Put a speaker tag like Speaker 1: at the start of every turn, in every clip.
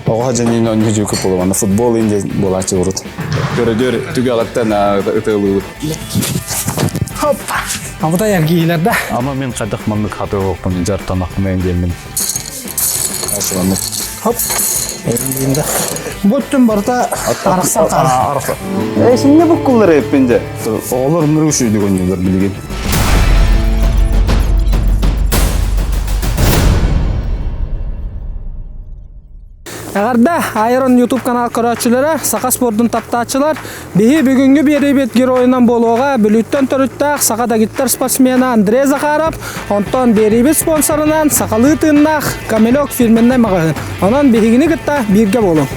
Speaker 1: Оҕо дьэнин онньу дьүүкү буолума. Футбол инде буолааччы урут. Көрөдөр түгэҕиттэн ытыалыыбыт.
Speaker 2: Хоп! Абыта эргиилэр да.
Speaker 3: Ама мен хайдах маннык хатыылыахпын дьартанахпын диэммин.
Speaker 1: Ашыланнык.
Speaker 2: Хоп! Эргиинде. Бу өттүн барыта арахсан хаалар.
Speaker 1: Арахсан. Э, синне буккуллар эппинде. Оҕолор мөрү сүйдүк ойнуулар билигин.
Speaker 2: Эҕэрдэ, Айрон YouTube канал көрөөччүлэрэ, саха спордун таптааччылар, биһи бүгүҥҥү биэриибит геройунан буолуоҕа Бүлүүттэн төрүттээх саха дагиттар спортсмена Андрей Захаров, онтон биэриибит спонсорынан сахалыы тыыннаах Камелек фирменнай маҕаһыын. Онон биһигини кытта бииргэ буолуҥ.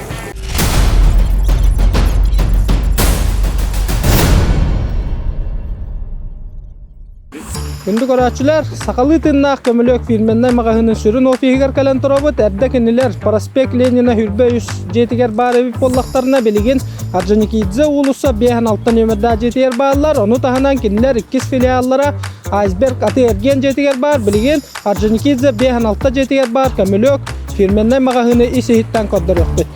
Speaker 2: Күндү көрөөччүлэр, сахалыы тыыннаах көмүлүөк фирменнай маҕаһыынын сүрүн офиһыгар кэлэн турабыт. Эрдэ кинилэр проспект Ленина 23 дьиэтигэр баар эбит буоллахтарына, билигин Орджоникидзе уулусса 56 нүөмэрдээх дьиэтигэр бааллар. Ону таһынан кинилэр иккис филиаллара Айсберг атыы-эргиэн дьиэтигэр баар. Билигин Орджоникидзе 56 дьиэтигэр баар көмүлүөк фирменнай маҕаһыыны ис-иһиттэн көрдөрүөхпүт.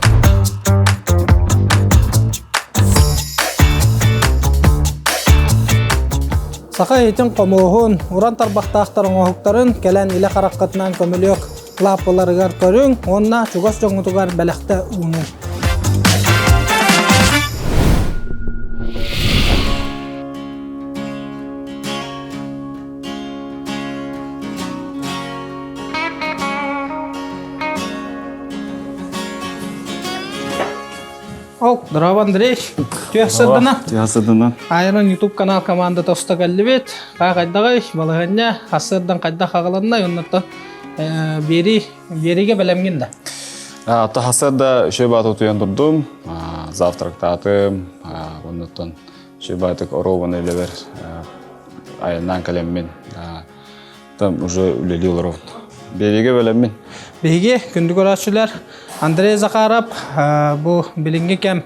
Speaker 2: Саха иһитин хомуоһун, уран тарбахтаахтар оҥоһуктарын кэлэн илэ хараххытынан көмүлүөк лааппыларыгар көрүҥ уонна чугас дьоҥҥутугар бэлэхтэ уунуҥ. Ол, здорово, Андрей. Түөх сырдына.
Speaker 1: Түөх сырдына.
Speaker 2: Айрон YouTube канал команда тоста кэллибит. Хайдаҕый, балаһыанньа, хасырдан хайдах аҕаланна, оннуттан биэри, биэригэ бэлэмгин да.
Speaker 1: Тахасыр да шөбат утуйан турдум, завтрактаатым, оннуттан шөбатык оруобуна үлэбэр айаннаан кэлэммин Там уже үлэлии олоробут. Биэриигэ бэлэммин.
Speaker 2: Биһиги күндү көрөөччүлэр Андрей Захаров бу билиҥҥи кэм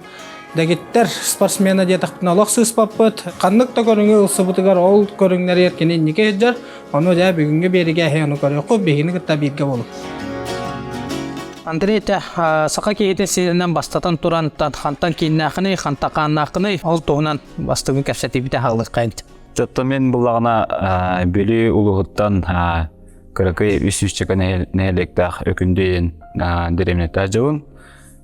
Speaker 2: дэгиттэр спортсмена диэтэхпинэ олох сыыспаппыт. Ханнык да көрүҥү ылсыбытыгар ол көрүҥнэригэр кини инники сылдьар. Ону дьэ бүгүҥҥү биэриигэ эһи ону көрүөххүт, биһигини кытта бииргэ буолуҥ. Андрей, саха киһитин сиринэн бастатан туран хантан кииннээххиний, хантан хааннааххыный, ол туһунан бастыҥы кэпсэтиибитэ хаалыаххайын.
Speaker 3: Чотто мен буллаҕына Бүлүү улууһуттан кыракый үс сүүсчэкэ нэһилиэктээх Өкүндүйэн дэриэбинэттээх дьыбын.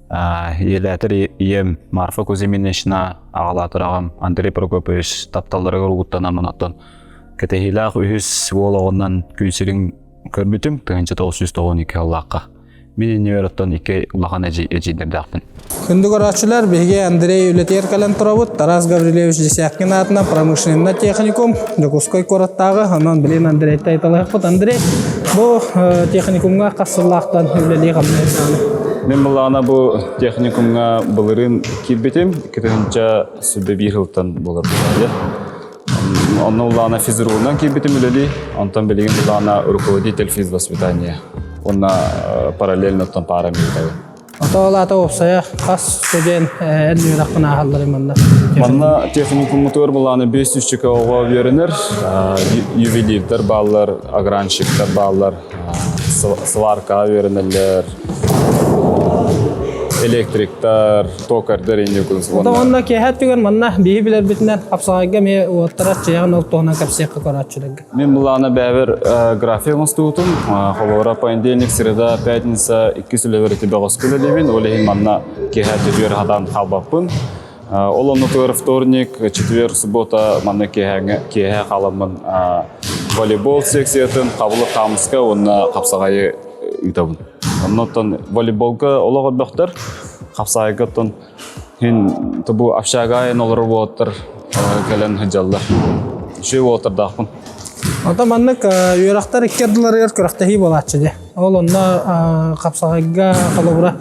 Speaker 3: Ийэлээтэр ийэм Марфа Кузьминична, аҕалаатар аҕам Андрей Прокопьевич тапталларыгар угуттанан онтон кэтэһиилээх үһүс уол оҕоннон күн сирин Көрбүтүм, 1992 сыллаахха. Мин иннибэр оттон икки улахан эдьиийдэрдээхпин.
Speaker 2: Күндү көрөөччүлэр, биһиги Андрей үлэтигэр кэлэн турабыт. Тарас Гаврильевич Десяткин аатынан промышленнай техникум Дьокуускай куораттааҕы. Онон билин Андрейтан ыйыталаһыахпыт. Андрей, бу техникумҥа хас сыллаахтан үлэлии хамныы
Speaker 1: Мин былаана бу техникумҥа былырыын киирбитим. 2001 сылтан буолар буолар. Онно улаана физругунан киирбитим үлэлии, онтон билигин улаана руководитель физвоспитания. Уонна параллельно оттон паара миитабын.
Speaker 2: Ото олаата уопсайа хас студент эн үөрэхпин ааһаллар манна?
Speaker 1: Манна техникуммутугар былааны 500 оҕо үөрэнэр, ювелирдэр бааллар, огранщиктар бааллар, сваркаҕа үөрэнэллэр, электриктар, токардар инники
Speaker 2: Онно киэһэ өттүгэр манна биһи билэрбитинэн хапсаҕайга эмиэ уоттара чыйаҕын ол туһунан кэпсиэххэ көрөөччүлэргэ.
Speaker 1: Мен былаана бэбэр график оҥостубутум. Холобура понедельник, среда, пятница иккис үлэбэр ити бөҕөскө үлэлиибин. Ол иһин манна киэһэ өттүгэр хатаан хаалбаппын. Ол оннутугар вторник, четверг, суббота манна киэһэ халаммын волейбол секциятын хабылык хаамыска уонна хапсаҕайы ыытабын. Оннуттан волейболга олох өрбөхтөр, хапсаайга оттон хин бу общага айан олорор уолаттар кэлэн сылдьаллар. Үчүгэй уолаттардаахпын.
Speaker 2: Ото маннык үөрэхтэр икки ардыларыгар күрэхтэһии буолааччы дии. Ол онно хапсаҕайга холобура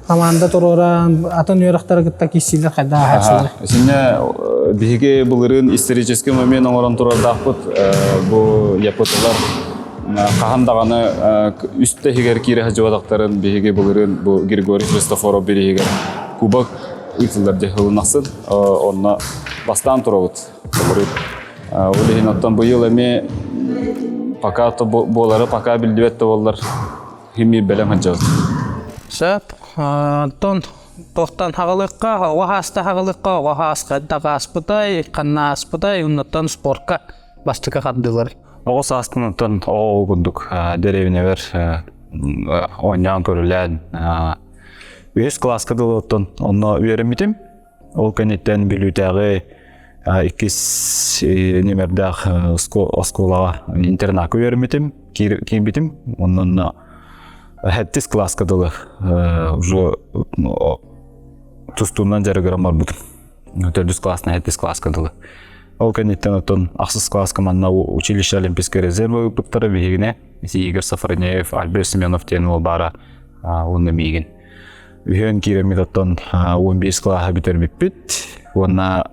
Speaker 2: хамаанда туруоран атын үөрэхтэри кытта киирсиилэр хайдах ааһааччылар?
Speaker 1: Итиннэ биһиги былырыын исторический момент оҥорон турардаахпыт. Бу ЯПТлар хаһан даҕаны үс иһигэр киирэ сылдьыбатахтарын биһиги былырыын бу Григорий Христофоров бирииһигэр кубок ыытыллар дьэ сылын онно бастаан турабыт былырыын. Ол иһин оттон быйыл эмиэ пока то буолары пока биллибэт да буоллар химия бэлэм сылдьабыт.
Speaker 2: Сөп. Онтон туохтан хаҕылыкка, оҕо хааста хаҕылыкка, оҕо хаас хайдах ааспытай, ханна ааспытай, оннуттан спортка бастакы хардыылар.
Speaker 3: Оҕо саастан оттон оҕо курдук дэриэбинэбэр оонньоон көрүлээн үһүс кылааска дылы оттон онно үөрэммитим. Ол кэнниттэн Бүлүүтээҕи иккис нүмердээх оскуолаҕа интернакка үөрэммитим, киирбитим. Онон сэттис кылааска дылы уже тустуунан дьарыгыран барбытым. Төрдүс класстан сэттис класска дылы. Ол кэнниттэн оттон ахсыс класска манна училище Олимпийскай резервэ ыыппыттара биһигинэ. Игорь Сафронеев, Альберт Семенов диэн уол баара уонна миигин. Үһүөн киирэммит оттон 15 кылааһы бүтэрбиппит. Уонна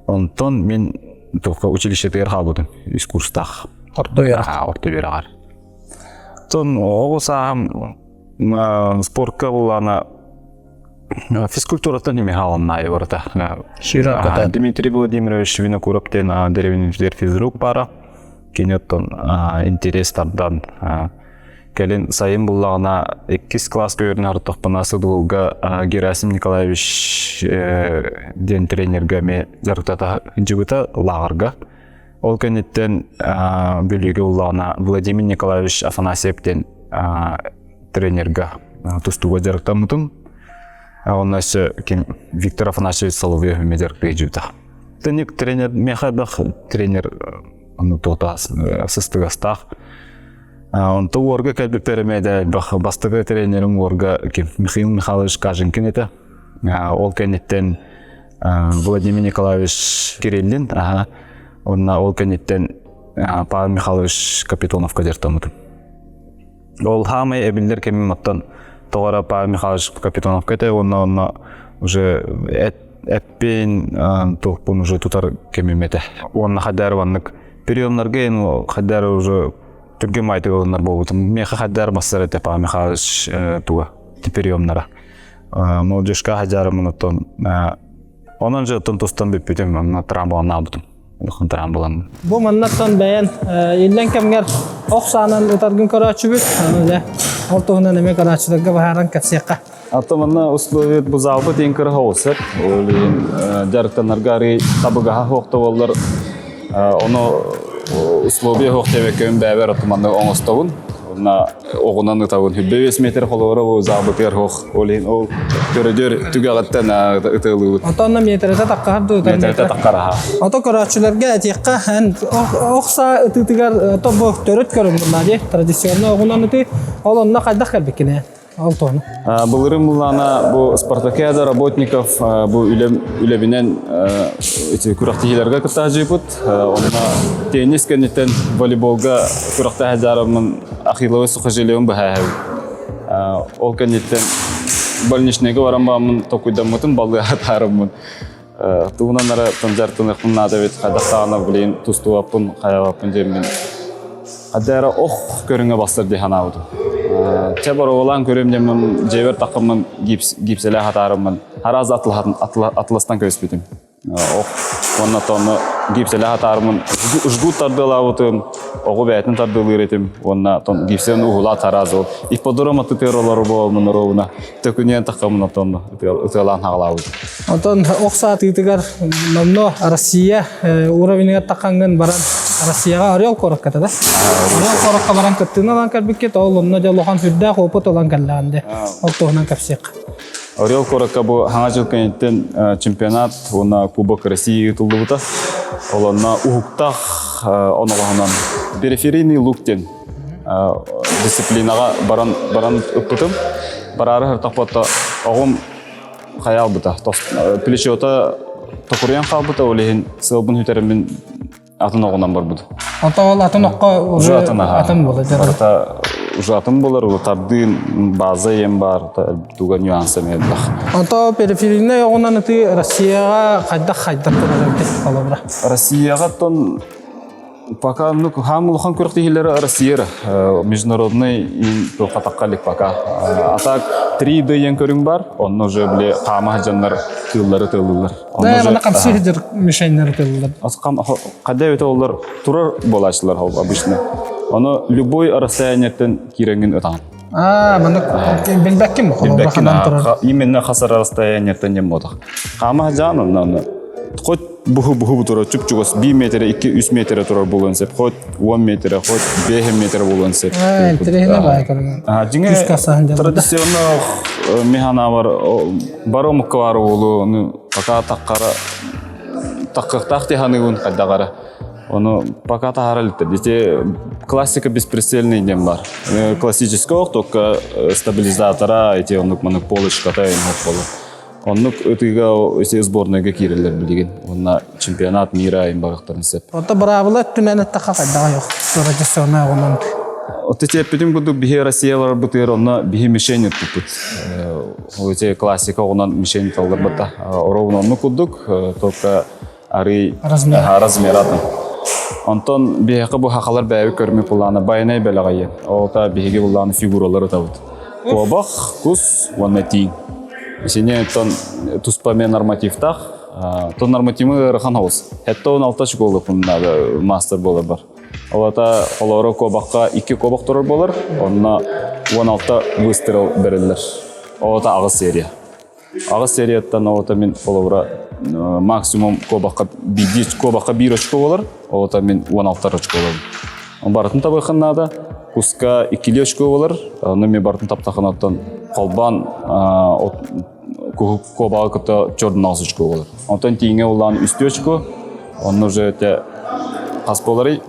Speaker 3: онтон мин туохха училищетыгар хаалбытым үс курстаах.
Speaker 2: Орто үөрэх.
Speaker 3: Орто үөрэҕэр. Оттон оҕо сааһым спортка буллаана физкультураттан эми хаалыннаайы барыта. Дмитрий Владимирович Винокуров диэн дэриэбинэбитигэр физрук баара. Кини оттон интерес тардан кэлин сайын буллаҕына иккис класска үөрэнэ ортохпуна сыдылга Герасим Николаевич диэн тренергэ эмиэ дьарыктата сылдьыбыта лааҕырга. Ол кэнниттэн Бүлүүгэ уллаҕына Владимир Николаевич Афанасьев диэн тренергэ тустууга дьарыктаммытым. Онно өссө ким Виктор Афанасьевич Соловьев эмиэ дьарыктыы сылдьыбыта. Тэнник тренер миэхэ элбэх тренер ону туота сыстыгастаах. Онто уорга кэлбиппэр эмиэ да элбэх бастакы тренерим уорга ким Михаил Михайлович Каженкин этэ. Ол кэнниттэн Владимир Николаевич Кириллин, аха, онна ол кэнниттэн Павел Михайлович Капитоновка дьарыктаммытым. Ол хаамай эбиллэр кэмим оттон тоҕо эрэ Павел Михайлович Капитоновка этэ уонна онно уже эт эппин туохпун уже тутар кэмим этэ. Уонна хайдаар маннык приемнарга эн хайдаар уже түргэн майтыга ылынар буолбутум. Миэхэ хайдаар бассар этэ Павел Михайлович туга приемнара. Молодежка хадьаарымын оттон онон же оттон тустан бүппүтүм, онно трамбаланаабытым. Улахан трамбалан.
Speaker 2: Бу маннаттан бэйэн иллэҥ кэмҥэр ох саанан ытаргын көрөөччүбүт. Аны дьэ ол туһунан эмиэ көрөөччүлэргэ быһааран кэпсиэххэ.
Speaker 1: Ата манна условият бу залбыт ең кыра хоҕус Ол иһин дьарыктанарга арый табыгаһа суох боллар ону условия суох диэбэккэ бэйэбэр ото манна оҥостобун. Онно оҕунан ытабын. 5 метр холобура бу заабытыгар хоох. Ол иһин ол көрөдөр түгэҕиттэн ытыалыыбыт.
Speaker 2: Ото онно метрete таккахар дуу?
Speaker 1: Метрete таккараха.
Speaker 2: Ото көрөөччүлэргэ этиэххэ эн ох саа ытыытыгар то бу төрүт көрүҥ буолла дии. Традиционно оҕунан ытыы. Ол онно хайдах кэлбиккиний? Ол туону.
Speaker 1: Былырын буллаана бу Спартакиада работников бу үлэм үлэбинэн эти күрэхтэһиилэргэ кытта сылдьыбыт. Онно теннис кэнниттэн волейболга күрэхтэһэ дьаарыммын Ахилловай сухожилием быһааһабын. Ол кэнниттэн больничныйга баран бааммын токуйдаммытым балыыһа таарыммын. Тугунан эрэ тынжартыныахпын наада эбит, хайдахтаҕына билигин тустубаппын, хайабаппын диэммин. Хадда эрэ ох көрүҥэ бастар дии санаабытым. Чэ боруобалаан көрүөм диэммин дьиэбэр таххаммын гипс, гипсэлээх атаарыммын араас атластан көспүтүм. Ох уонна тону гипсэлээх атаарыммын жгут тардыалаабытым, оҕу бэйэтин тардыалыыр этим уонна тон гипсен уһулаат араас ол ипподром аттытыгар олору буолмун оруобуна төкүнүйэн таххаммын отон ытыалаан хаҕалаабытым.
Speaker 2: Онтон ох саатыытыгар номно Россия уровеньыгар таххаҥҥын баран Россияҕа Орел куоракка да? Орел куоракка баран кыттыыны ылан кэлбиккит, ол онно дьэ улахан сүрдээх опыт ылан кэллэҕин дии. Ол туһунан кэпсиэх.
Speaker 1: Орел куоракка бу хаҥа жыл кэнниттэн чемпионат уонна Кубок России ыытыллыбыта. Ол онно уһуктаах оноҕоһунан периферийный лук диэн дисциплинаҕа баран баран ыппытым. Бараары сыртахпатта оҕум хайаалбыта плечота токуруйан хаалбыта ол иһин сыалбын сүтэрэммин атын оҕунан барбыт.
Speaker 2: Ото ол атын окко
Speaker 1: уже атын
Speaker 2: атын буолар.
Speaker 1: Барыта уже атын буолар, уже тардыын база ем бар, туга нюанса элбэх.
Speaker 2: Ото периферийный оҕунан ытыы Россияҕа хайдах хайдах турар эбит холобура.
Speaker 1: Россияҕа тон Пока ну хаам улахан күрэхтэһиилэрэ Россия международный туохха илик пока. А так 3D диэн көрүҥ бар, онно уже били хаама дьоннор тыыллары тыыллылар.
Speaker 2: Да, мана камсы хидер мишеньнери тыыллар.
Speaker 1: Када өтө олар турар болаачылар обычно. Оно любой расстояниеттен киирэҥҥин ытаҕын.
Speaker 2: А, маннык билбэккин холобура ханан турар.
Speaker 1: Именно хасар расстояниеттан дем ботах. Хама жан онна хоть буһу буһу турар чуп-чугас 1 метр 2-3 метр турар буолуон сөп, хоть 10 метр, хоть 5 метр буолуон сөп.
Speaker 2: Интеллигентне бай көрүҥ.
Speaker 1: Дьиҥэ традиционно механавар бары омукка баар буолу, ну пока таққара таққықтаах тиханыгын хайдагара. Ону пока таһара иликтэр. Ити классика бесприцельный диэн бар. Классический ох, только стабилизатора, эти оннук маннык полочката болар. Оннук ытыыга ити сборныйга киирэллэр билигин. Уонна чемпионат мира им барыахтарын сөп.
Speaker 2: Ото быраабыла өттүнэн эттэххэ хайдаҕа yok. Традиционный оҕунан.
Speaker 1: Ото тиэппитин курдук биһи Россиялар бытыыр онно биһи мишень ыппыппыт. Ити классика оҕунан мишень талларбыта. Ровно оннук курдук, только арый размератын. Онтон биһиэхэ бу хахалар бэйэбит көрмүт булаана байанай бэлэҕэйи. Ол биһиги булааны фигуралар ытабыт. Куобах, кус уонна тииҥ. Исини оттон туспа мен нормативтаах. Тон нормативы ыарахан оҕус. Хэтте 16 школа надо мастер болар бар. Олата олоро куобахха икки куобах турар болар. Онно 16 выстрел бериллер. Олата аҕыс серия. Аҕыс серияттан оҕото мин холобура максимум куобахха биирдии куобахха биир очко буолар, оҕото мин 16 очко буолабын. Барытын табыаххын наада. Куска иккилии очко буолар, ону мен барытын таптахын оттон холбоон куобаҕы кытта чордун очко буолар. Онтон тииҥэ улаан үстүү очко, онно уже те хас буоларый?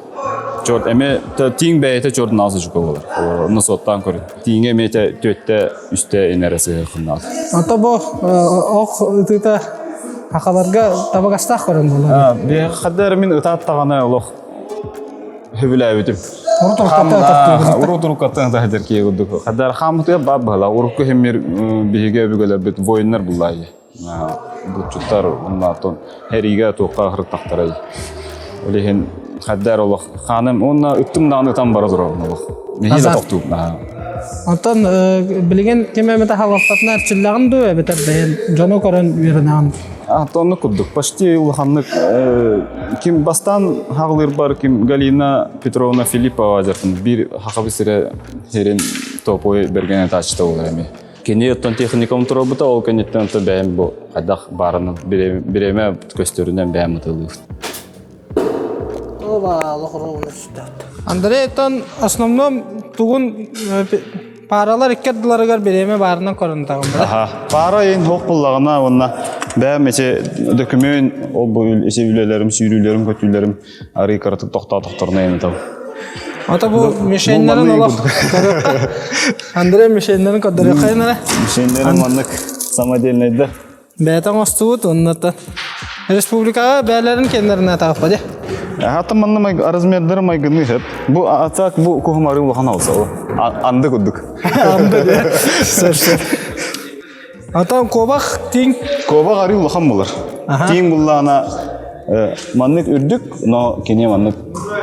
Speaker 1: Чорт эме тииҥ бэйэтэ чордун аҕыс очко буолар. Онно суоттаан көрүн. Тииҥэ эмиэ түөттэ үстэ инэрэ сыһыахыннаат.
Speaker 2: Ото бу ох ытыыта хахаларга табыгастаах көрөн буолар.
Speaker 1: Биһиэхэ хаддар мин ытааттаҕына олох хөбүлээбитим. Урут-уруккаттан ытаһытар киһи курдук. Хаддар хаамытыгар баар быһыла. Урукку хэммир биһиги өбүгэлэрбит воиннар буллаайы. Булчуттар оннотон хэриигэ туохха хырыттахтарай. Ол иһин хаддар олох хааным уонна ыттым даҕаны ытан бара турабын олох. Нэһиилэ тохтуур.
Speaker 2: Онтон билигин ким эмэтэ халалтатына эрчиллэҕин дуу эбэтэр бэйэн дьону көрөн үөрэнэҕин?
Speaker 1: Онно курдук. Почти улаханнык ким бастаан хаҕылыырбар ким Галина Петровна Филиппова дьартын биир хахабы сирэ сирин топой берген этааччыта буолар эми. Кини оттон техникум туруорбута, ол кэнниттэн оттон бэйэм бу хайдах баарынан бириэмэ көстөрүнэн бэйэм ытылыыбын.
Speaker 2: Андрей оттон основном тугун паралар икки ардыларыгар бириэмэ баарынан көрөн таҕым
Speaker 1: Аха. Пара ең хоқ буллаҕына уонна бэйэм эти дөкүмүөн ол бу эти үлэлэрим, сүүрүүлэрим, көтүүлэрим арый кыратык тохтоотохторуна эйнетем.
Speaker 2: Ата бу мишеннерин олох Андрей мишеннерин көрдөрүөххэ
Speaker 1: Мишеннерин маннык самодельныйдар.
Speaker 2: Бэйэтэ оҥостубут оннуттан республикаҕа бээлэрин кэннэринэ атааппа дии.
Speaker 1: Хата манна размердары майгыныы сөп. Бу атак бу кухумары улахан алса. Анды курдук.
Speaker 2: Анды де. Сөп сөп. Атан кобах тиң.
Speaker 1: Кобах арыы улахан булар. Тиң буллаана маннык үрдүк, но кини маннык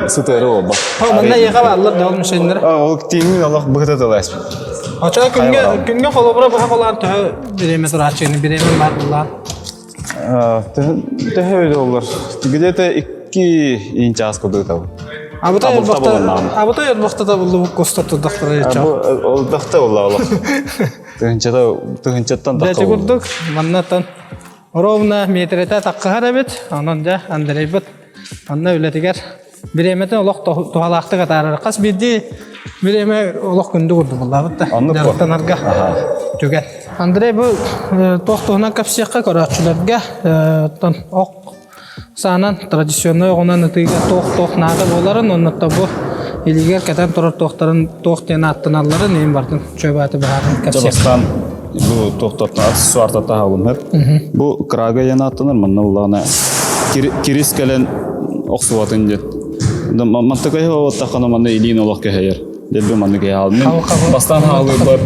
Speaker 1: сытыары болба.
Speaker 2: Манна иэхэ бааллар дьол мишеннер.
Speaker 1: Ол тиңин олох быһыта тылаас.
Speaker 2: Очо күнгө күнгө холобура быһа холаан төһө биреме турааччыны биреме бар буллаан.
Speaker 1: Төһө өйдө олар. Где-то икки инчас курдук табы.
Speaker 2: Абыта абыта өрбөхтө табыллыбыт костор турдахтара
Speaker 1: Ол дахта болла олох. Тыһынчата тыһынчаттан
Speaker 2: тахха. Дьэ курдук маннаттан ровно метрете таккыһар эбит. Онон дьэ Андрейбыт манна үлэтигэр бириэмэтин олох туһалаахтык атаарар. Хас биирдии бириэмэ олох күндү курдук буллаабыт да. Дьарыктанарга түгэн. Андрей бу туох туһунан кэпсиэххэ көрөөччүлэргэ оттон ох саанан традиционнай оҕунан ытыыга туох-туох наада буоларын уонна бу илиигэр кэтэн турар туохтарын туох диэн ааттаналларын иһин бардын чөбааты быһааран кэпсиэх.
Speaker 1: Бастаан бу туохтортон аксессуарта таһабын хөп. Бу крага диэн ааттанар манна улаана кирис кэлэн охсубатын диэн. Мантыкай оттахана манна илиин олох кэһэйэр. Дебби маннык хаалным. Бастаан хаалыырбар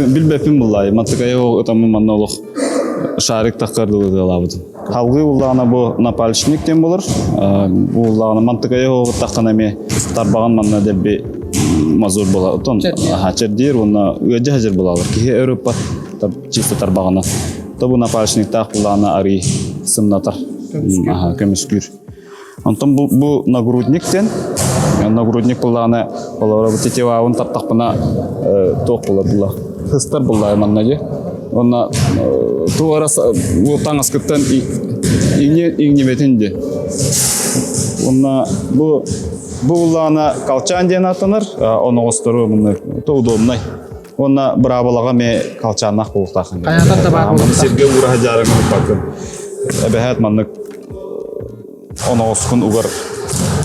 Speaker 1: билбэппин буллай. Мантыкай ытаммын манна олох шарик таххар дылы Халгыы буллаҕына бу напальчник диэн буолар. Бу буллаҕына мантыкайы оҕуттаххына эмиэ тарбаҕын манна дэлби мазур буолар. Оттон чэрдиир уонна ыадьа садьыр буолалар. Киһи өр ыппат чисто тарбаҕына. То бу напальчниктаах буллаҕына арый сымнатар, көмүскүүр. Онтон бу, бу нагрудник диэн нагрудник буллаҕына Холобура бу тетивабын тартахпына туох буолар була. Хыстар буллаа манна дии. Онно туох эрэ бу таҥаскыттан иҥнибэтин дии. Уонна бу бу буллаҕына колчан диэн ааттанар, оноҕостору мунна то удобнай. Уонна быраабылаҕа эмиэ колчаннаах буолуохтааххын.
Speaker 2: Хайатар да баар буолуохтаах.
Speaker 1: Сиргэ уураһа дьаарыҥ ылбаккын. Эбэһээт маннык оноҕоскун угар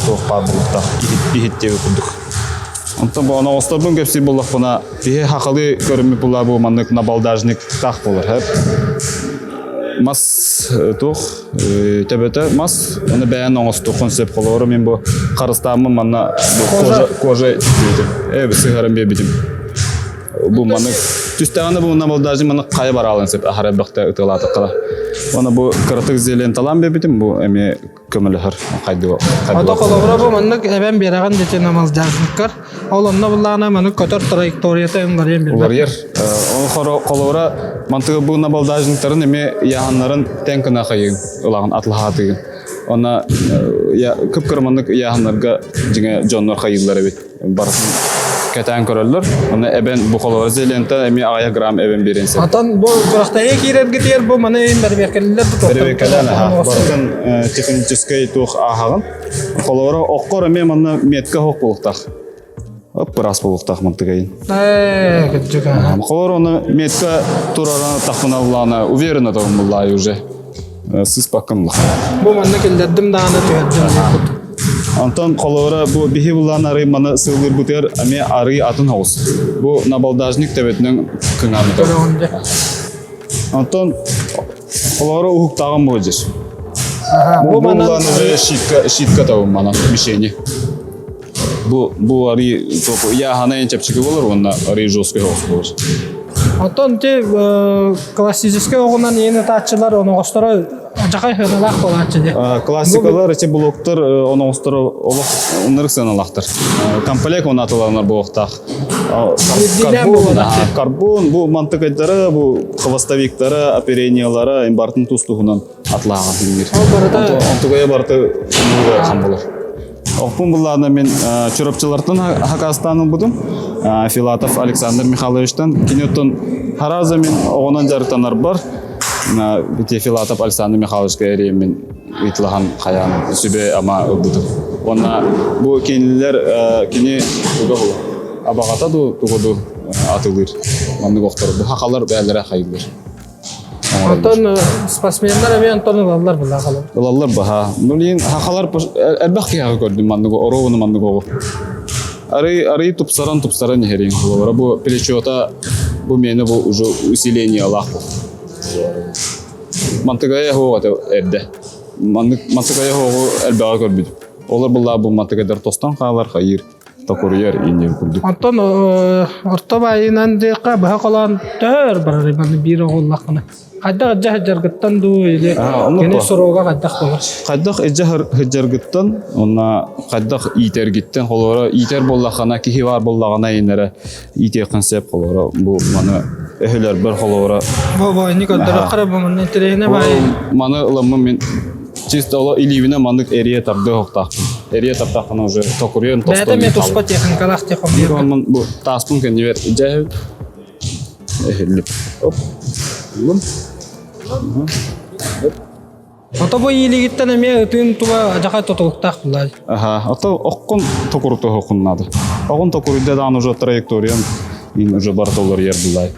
Speaker 1: туох баар буолуохтаах иһит диэбит курдук. Онтон бу оноҕосторбун кэпсиир буоллахпына, киһи хахалы көрүммүт була бу маннык набалдажник таах буолар. Хэп. Мас туох төбөтө мас, оны бэйэн оҥостуоххун сөп холобура мин бу харыстааммын манна кожа кожа тиктибитим. Сыһаран биэрбитим. Бу маннык түстэҕинэ бу набалдажник маннык хайа бараалын сөп аһара элбэхтэ ытыалаатаххына. Уонна бу кыратык зеленталаан биэрбитим, бу эмиэ көмөлөһөр хайдыга.
Speaker 2: Ото холобура бу маннык эбэн биэрэҕин дэтин намалдьаахыккар. Ол онно буллаҕына маннык көтөр траекторията уларыйан билбэт.
Speaker 1: Уларыйар. Ол холобура мантыгы бу набалдажниктарын эмиэ яһаннарын тэн кына хайыын ылаҕын атлаһаатыгын. Онна кып-кыра маннык яһаннарга дьиҥэ дьоннор хайыыллар эбит. Барытын кэтээн көрөллөр. Онно эбэн бу холобура зелента эмиэ аҕыйах грамм эбэн биэрэн сөп.
Speaker 2: Отон бу күрэхтэһии киирэргитигэр бу маны иһин бэрэбиэркэлиллэр бу
Speaker 1: Бэрэбиэркэлээн аха. Барытын техническэй туох ааһаҕын. Холобура оккор эмиэ манна метка оһох буолуохтаах. Оп ыраас буолуохтаах мантыгайын.
Speaker 2: Ээ, кырдьык.
Speaker 1: Холобура оны метка турарана тахпыналлаана уверенно тоҕумуллаай уже. Сыспаккын улахан.
Speaker 2: Бу манна киллэрдим даҕаны түһэрдим диэбит.
Speaker 1: Онтон холобура бу биһи булаан арый маны сыылыырбытыгар эмиэ арый атын оҕус. Бу набалдажник төбөтүнэн кыҥаабыта. Онтон холобура уһуктааҕым бу дьир.
Speaker 2: Бу
Speaker 1: Бу булаан уже щитка щитка табым манан мишени. Бу бу арый топу яхана чэпчэки болар уонна арый жесткий оҕус болар.
Speaker 2: Оттон ти классическай оҕунан иэн ытааччылар оноҕосторо Дьахай сыаналаах буолааччы дии.
Speaker 1: Классикалар, эти блоктар оноҕосторо олох ынырык сыаналаахтар. Комплект он атыланар буолуохтаах. Карбон, карбон, бу мантыкайдара, бу хвостовиктара, оперениялара, барытын тус-туһунан атлааҕа тиҥир. Онтугайа барыта хан болар. Охпун буллаана мен Чурапчылартан хакастаан ылбытым. Филатов Александр Михайловичтан. Кини оттон хараза мен оҕонон дьарыктанар бар. Бити Филатов Александр Михайловичка эриэммин ыйытылаһан хайаан сүбэ ама ылбытым. Уонна бу кинилэр кини туга була абаҕата ду тугу ду атылыыр. Маннык охтор. Бу хахалар бээлэрэ хайыллар.
Speaker 2: Онтон спортсменнар эмиэ онтон ылаллар была халар.
Speaker 1: Ылаллар баха. Ну лин хахалар элбэх киһиэхэ көрдүм манныгы оруобуну манныгы оҕу. Арый арый тупсаран тупсаран иһэрин холобура бу плечота бу миэнэ бу уже усилениялаах бу. Мантыгая хоҕу эрдэ. Маннык мантыгая хоҕу элбэҕи көрбүтүм. Олор буллаа бу мантыгайдар тостон хаалар хайыр. токуруйар иннин курдук.
Speaker 2: Онтон орто баайынан диэххэ быһа холоон төһө өр барар маны биир оҕоллаххына. Хайдах илдьэ сылдьаргыттан дуу или кини срога хайдах болар?
Speaker 1: Хайдах илдьэ сылдьаргыттан уонна хайдах иитэргиттэн холоро иитэр буоллаххына киһи баар буоллаҕына иннэрэ иитиэххин сөп холоро бу маны өһөлөрбөр холоро
Speaker 2: Бу бу инник көрдөрөххө бу манна интэриэһинэ баай.
Speaker 1: Маны ыламмын мин чисто оло илиибинэ маннык эрийэ тардыы охтаахпын. Эрийэ тартаххына уже токуруйан
Speaker 2: тостон. Бэйэтэ эмиэ туспа техникалаах технология.
Speaker 1: Онон бу тааспын кэннибэр дьэ эһиллип. Оп. Улум.
Speaker 2: Ото бу иилигиттэн эмиэ ытыын тула адьаха тутулуктаах булаа.
Speaker 1: Аха, ото оккун токурутуохун надо. Оҕун токуруйда даан уже траекториям ин уже барытолор ер булай.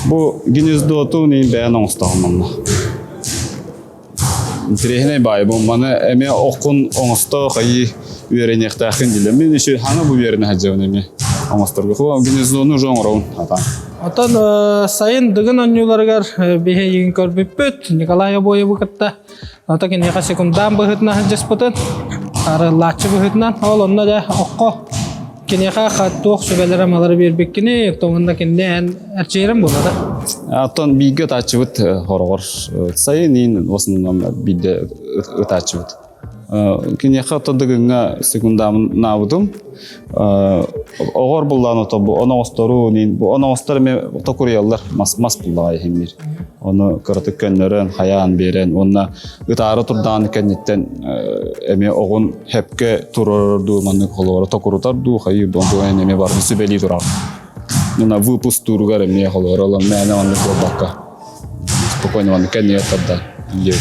Speaker 1: Бу гнездотун ин бэйэн оҥостоҕун манна. Интэриэһинэй баай бу маны эмиэ оккун оҥосто хайыы үөрэниэхтээххин дииллэр. Мин еще хана бу үөрэнэ сылдьабын эмиэ оҥосторго. Хо гнездону уже оҥоробун атаан.
Speaker 2: Оттон сайын Дыгын оонньууларыгар биһиги көрбүппүт Николай Обоевы кытта ото киниэхэ секундаан быһыытынан сылдьыспытын арыллааччы быһыытынан ол онно дьэ окко киниэхэ туох сүбэлэри амалары биэрбиккини тоҥунна кинини эн эрчийэрин буолла да
Speaker 1: Оттон бииргэ ытааччыбыт хороҕор сайын иин в основном биирдэ ытааччыбыт. Киниэхэ оттон Дыгыҥҥа секундаамнаабытым. Оҕор буллаан ото бу оноҕостору бу оноҕостор эмиэ токуруйаллар мас мас буллаҕа иһин биир. Ону кыратык көннөрөн, хайаан биэрэн уонна ытаары турдаҕын кэнниттэн эмиэ оҕун хэпкэ турар дуу, маннык холуора токурутар дуу, хайыы дуу, эмиэ барытын сүбэлии турар. Мына выпуск тууругар эмиэ холуора ылан мээнэ оннук буолбакка спокойно маннык кэннигэр тарда.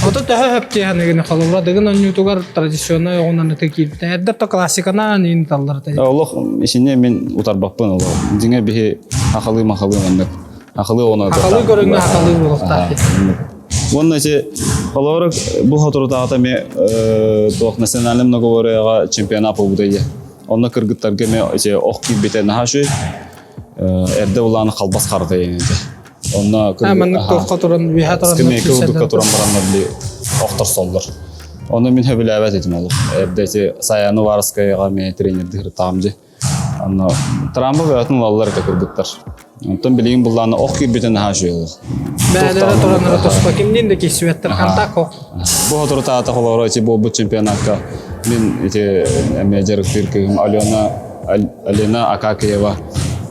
Speaker 2: Ото төһө хөптиэхэнигин холобура дыгын онньуутугар традиционнай оҕунан ыты киирбитэ. Эрдэ то классиканан иин таллар.
Speaker 1: Олох исине мин утарбаппын олох. Дьиҥэ биһи ахалыы махалыы маннык Ахылыы ону
Speaker 2: Ахалыы көрүҥҥэ ахалыы буолуохтаах.
Speaker 1: Уонна ити холобура бу соторутааҕыта эмиэ туох национальный многоборьеҕа чемпионат буолбута ийэ. Онно кыргыттарга эмиэ ити ох киирбитэ наһаа үчүгэй. Эрдэ улааны халбас харата этэ. Онно
Speaker 2: маннык туохха туран үөһэ туран
Speaker 1: скамейка курдукка туран бараннар били охторсоллор. Ону мин сөбүлээбэт этим олох. Эрдэ ити Саяны Варскаяҕа эмиэ тренердиир таам дьи. Онно трамва бөҕөтүн ылаллар этэ кыргыттар. Онтон билигин буллаана ох киирбитин наһаа үчүгэй олох.
Speaker 2: Бээлэрэ тураннара туспа кимниин да киирсибэттэр контакт ох.
Speaker 1: Бу соторутааҕыта холоро ити буолбут чемпионакка мин ити эмиэ дьарыктыыр кыыһым Алена Алена Акакиева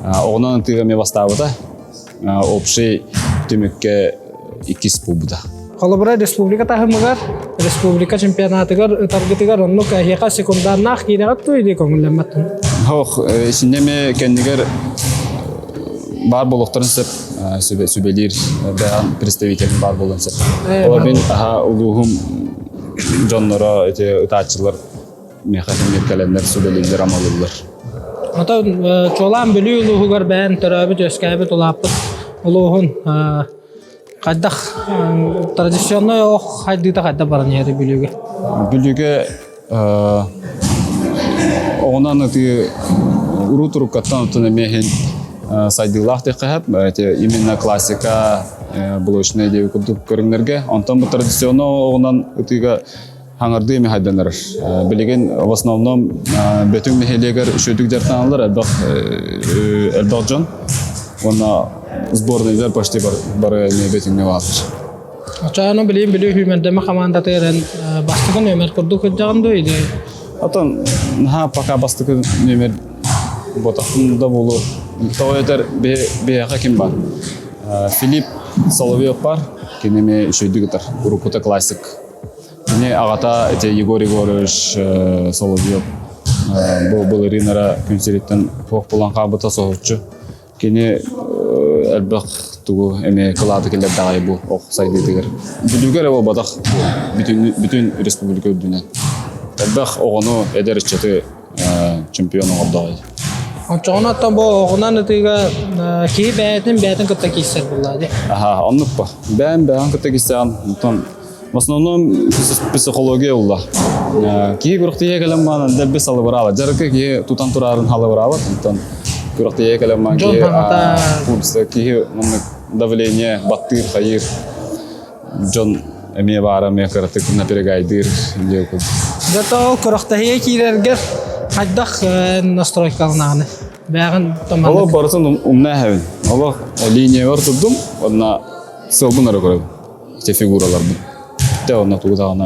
Speaker 1: оҕонон ытыыга эмиэ бастаабыта. Общий түмүккэ иккис буолбута.
Speaker 2: Холобура, республика таһымыгар, республика чемпионатыгар ытаргытыгар оннук эһиэхэ секундарнаах киирэҕит дуо или көҥүллэммэт?
Speaker 1: Ох, исиннэми кэннигэр баар буолуохтарын сөп сүбэлиир бэйэм представитель баар буолуон сөп. Ол мин аха улууһум дьонноро ити ытааччылар миэхэ сэмир кэлэннэр сүбэлииллэр амалыыллар.
Speaker 2: Отон чуолаан Бүлүү улууһугар бэйэн төрөөбүт, үөскээбит, улааппыт улууһун хайдах традиционный ох хайдыыта хайдах баран иһэр Бүлүүгэ?
Speaker 1: Бүлүүгэ оҕунан ытыы уруу туруккаттан оттон эмиэ иһин сайдыылаах диэххэ сөп. Именно классика блочная диэби курдук көрүҥнэргэ. Онтон бу традиционный оҕунан ытыыга хаҥардыы эмиэ хайданар. Билигин в основном Бөтүҥ нэһилиэгэр үчүгдүк дьарыктаналлар элбэх элбэх дьон. Уонна сборныйдар почти бары эмиэ Бөтүҥҥэ бааллар.
Speaker 2: Очону билигин Бүлүү сүүмэрдэмэ хамаандата эрэн бастакы нүөмэр курдук сылдьаҕын дуо или
Speaker 1: Отон наһаа пока бастакы нүөмэр ботахпын да буолуо. Тоҕо этэр биһиэхэ ким бар? Филипп Соловьев бар. Кини эмиэ үчүгдүк ытар. Уруккута классик. Кини аҕата ити Егор Егорович Соловьев бу былырыын эрэ күн сириттэн суох буолан хаалбыта соһуччу. Кини элбэх тугу эмиэ кылааты киллэрдэҕэй бу ох сайдыытыгар. Бүлүүгэ эрэ буолбатах, бүтүн, бүтүн республика үрдүнэн. Элбэх оҕону, эдэр ыччаты чемпион оҥордоҕой.
Speaker 2: Оччоҕуна оттон бу оҕунан ытыыга киһи бэйэтин бэйэтин кытта киирсэр буоллаа дии.
Speaker 1: Аха, оннук ба. Бэйэм бэйэм кытта киирсэҕин. Онтон В основном психология улла. Киһи күрэхтэһиэ кэлэн маан дэлби салыбыраабат. Дьарыкка киһи тутан турарын халыбыраабат. Онтон күрэхтэһиэ кэлэн маан киһи пульса, киһи маннык давление баттыыр, хайыыр. Дьон эмиэ баара эмиэ кыратык напрягайдыыр диэ курдук.
Speaker 2: Зато ол күрэхтэһиэ киирэргэр хайдах настройкаланаҕыный? Бэҕин томаннык.
Speaker 1: Олох барытын умна эһэбин. Олох линиябар турдум, онно сылбын эрэ көрөбүн. Ити фигураларбын. Тэ онно тугу даҕаны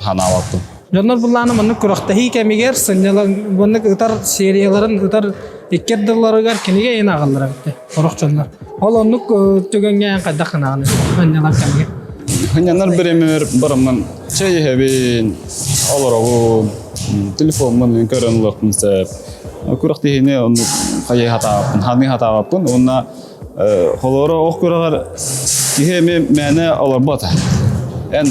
Speaker 1: ханаабаппын.
Speaker 2: Дьоннор буллааны маннык күрэхтэһии кэмигэр сынньалаҥ маннык ытар серияларын ытар икки ардыларыгар кинигэ иһин ааҕаллара эбит сорох дьоннор. Ол оннук түгэҥҥэ эн хайдах гынаҕыный сынньалаҥ кэмигэр?
Speaker 1: Сынньанар бириэмэбэр бараммын чэй иһэбин, олоробун, телефоммун көрөн ылыахпын сөп. Күрэхтэһиини оннук хайыы хатаабаппын, ханыы хатаабаппын уонна Холоро ох күрэҕэр киһи эмиэ мээнэ олорбот. Эн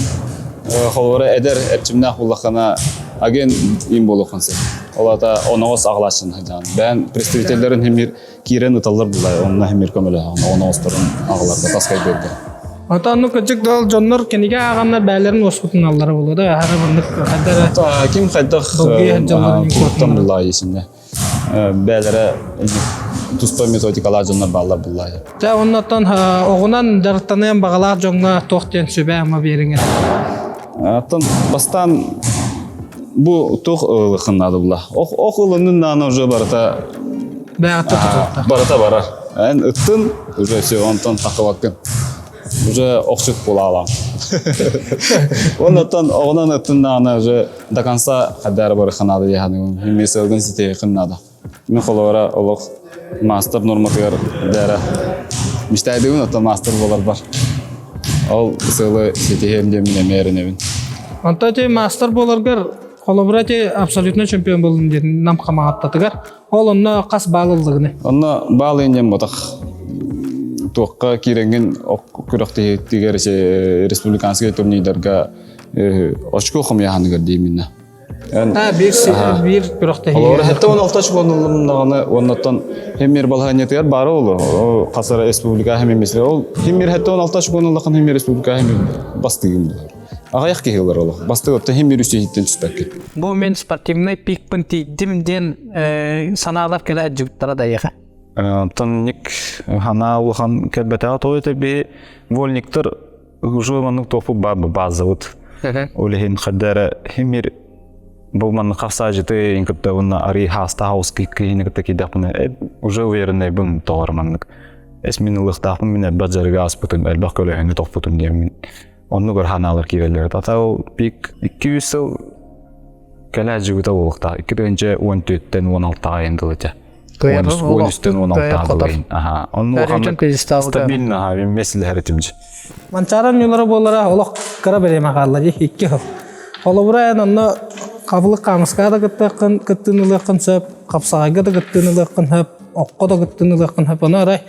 Speaker 1: холоро эдэр эрчимнээх буллаххына агент им буолуоххун сөп. Ол аата оноҕос аҕалааччын сылдьаҕын. Бэйэн представителлэрин химир киирэн ыталлар буллай, онно химир көмөлөһөҕүн, оноҕосторун аҕаларга таскайдыырга.
Speaker 2: Ото оннук кырдьык да ол дьоннор кинигэ ааҕаннар бээлэрин уоскутуналлара буолуо да аһара маннык хайдах
Speaker 1: Ким хайдах
Speaker 2: долгуйа сылдьалларын
Speaker 1: куттан буллай исинне. бээлэрэ туспа методикалаах дьоннор бааллар буллаайа.
Speaker 2: Дьэ оннуттан оҕунан дьарыктаныан баҕалаах дьоҥҥо туох диэн сүбэ-ама биэриҥ
Speaker 1: Оттон бастаан бу туох ылыхын наада була. Ох ох ылынын наана уже барыта
Speaker 2: Бэҕэтэ тутулта.
Speaker 1: Барыта барар. Эн ыттын уже все онтон тахыбаккын. Уже охчут буолаалаам. Оннуттан оҕунан ыттыннаҕына уже до конца хайдары барыхха наада дии саныыбын. Мин сылгын ситиһиэххин наада. Мин холобура олох маастар норматыгар дээрэ. Мечтайдыбын оттон мастер буоларбар. Ол сылы ситиһиэм диэммин эмиэ эрэнэбин.
Speaker 2: Онтон ити мастер буоларгар холобура ити абсолютно чемпион буолун диэн нам хамаҕаттатыгар ол онно хас баал ыллыгыны?
Speaker 1: Онно баал иинньэн ботах туохха киирэҥҥин күрэхтэһиитигэр республиканскай турнирдарга очко хомуйаһаныгар дииминна.
Speaker 2: Биир биир күрэхтэһии.
Speaker 1: Олор хэтте 16 очконуллумнаҕына оннотон хеммир балаһанньатыгар баара олу хасара республика хеммир ол хеммир хэтте 16 очконуллахан хеммир республика хеммир бастыгым булар. Аҕыйах киһи ылар олох. Бастыгы оттон хеммир үсүһүттэн түспэккин.
Speaker 2: Бу мен спортивный пикпын тиийдим диэн санаалар кэлэ дьуттара дайыха.
Speaker 3: Оттон ник хана улахан кэлбэтэҕэ тоҕо это би вольниктар уже маннык туохпут баар базабыт. Ол иһин хадда эрэ химир бу маннык хапсаажыты ин кытта уонна арый хааста хаус киһини кытта киирдэхпинэ уже увереннайбын тоҕор маннык эс мин ылыахтаахпын мин элбэх дьарыгы ааспытым элбэх көлөһүнү тохпутум диэммин оннугар ханаалар киирэллэр ата ол пик 200 сыл кэлэ дьыбыта буолуохтаах 2014-тэн 16-ға енді дылы
Speaker 2: Кыайар
Speaker 3: 13-тен 16-ға дылы аха онну стабильно аха мен меслэһэр
Speaker 2: Манчааран ньулара буолара олох кыра бириэмэ хаалла дии икки сыл. Холобура эн онно хабылык хаамыскаҕа да кыттыаххын кыттыыны ылыаххын сөп, хапсаҕайга да кыттыыны ылыаххын сөп, окко да кыттыыны ылыаххын сөп. Ону арай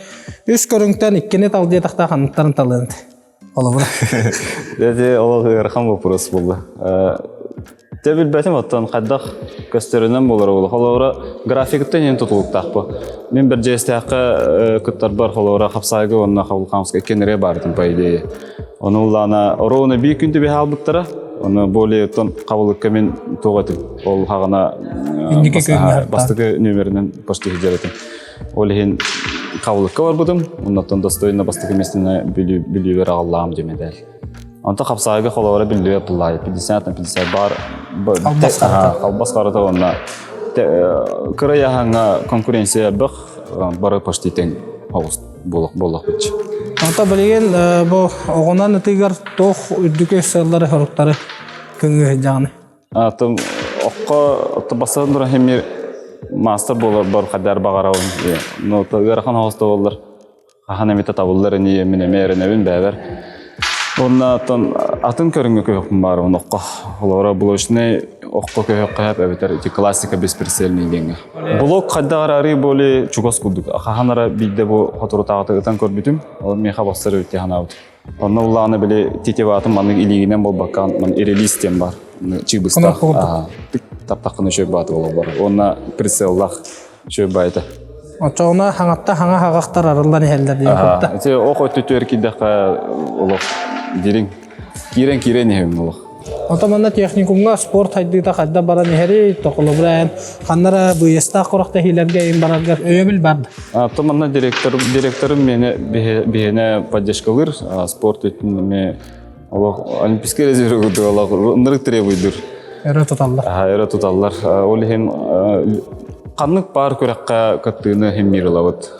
Speaker 2: үс көрүҥтэн иккини тал диэтэхтээх ханныктарын талыан Холобура.
Speaker 1: Дьэ, олох ыарахан вопрос буолла. Дьэ билбэтим оттон хайдах көстөрүнэн буолар буолла. Холобура графикыттан иһин тутулуктаахпы. Мин Бэрдьиэстээххэ кыттарбар холобура хапсаайга уонна Хабылхамска иккиэн баартым по идее. Ону улаана ровно биир күн түбэһэ албыттара. Оны более оттон хабылыкка мин туох этим. Ол хаҕана бастакы нүөмэринэн почти сылдьар этим. Ол иһин хабылыкка барбытым. Оннуттан достойно бастакы местини бүлүүбэр аҕаллаам диэн медаль. Онто хапсаайга холобура биллибэт буллаайы 50 на 50 бар албас харата уонна кыра яһаҥҥа конкуренция элбэх бары почти тэҥ буолуох битч.
Speaker 2: Онто билигин бу оҕонон ытыгар туох үрдүкү сыаллары соруктары көҥү сылдьаҕыный?
Speaker 1: Атын окко бастан туран хемир мастер буолар бар хадар баҕарабын. Но ыарахан оҕосто боллар. Хаһан эмитэ табыллар ини мин эмиэ эрэнэбин бэйэбэр. Уонна оттон атын көрүҥҥэ көһөхпүн баарыбын окко. Холобура блочный окко көһөххө сөп эбэтэр ити классика бесприцельный диэҥҥэ. Блок хайдах эрэ арыы более чугас курдук. Хаһан эрэ биирдэ бу соторутааҕыта ытан көрбүтүм. Ол миэхэ барсар эбит дии санаабытым. Онно улааны били тетиватын маннык илиигинэн буолбакка ман релиз диэн бар. Чыыбыстаах. Таптаххына үчүгэй бааты буолар. Уонна прицеллах үчүгэй баайта.
Speaker 2: Оччоҕуна хаҥатта хаҥа хаҕахтар арыллан иһэллэр диэн кытта.
Speaker 1: Ити ох өттүтүгэр киирдэххэ олох дириҥ. Киирэн киирэн иһэбин олох.
Speaker 2: Онтон манна техникумҥа спорт хайдыыта хайда баран иһэрий, холобура эн ханнара быйастаах күрэхтэһиилэргэ ин бараргар өйөбүл бар да?
Speaker 1: Оттон манна директор, директорым мени биһиэнэ поддержкалыыр, спорт өттүн эми олох олимпийский резерв курдук олох ынырык требуйдур.
Speaker 2: Өрө туталлар.
Speaker 1: Өрө туталлар. Ол иһин ханнык баар күрэххэ кыттыыны химмир ылабыт.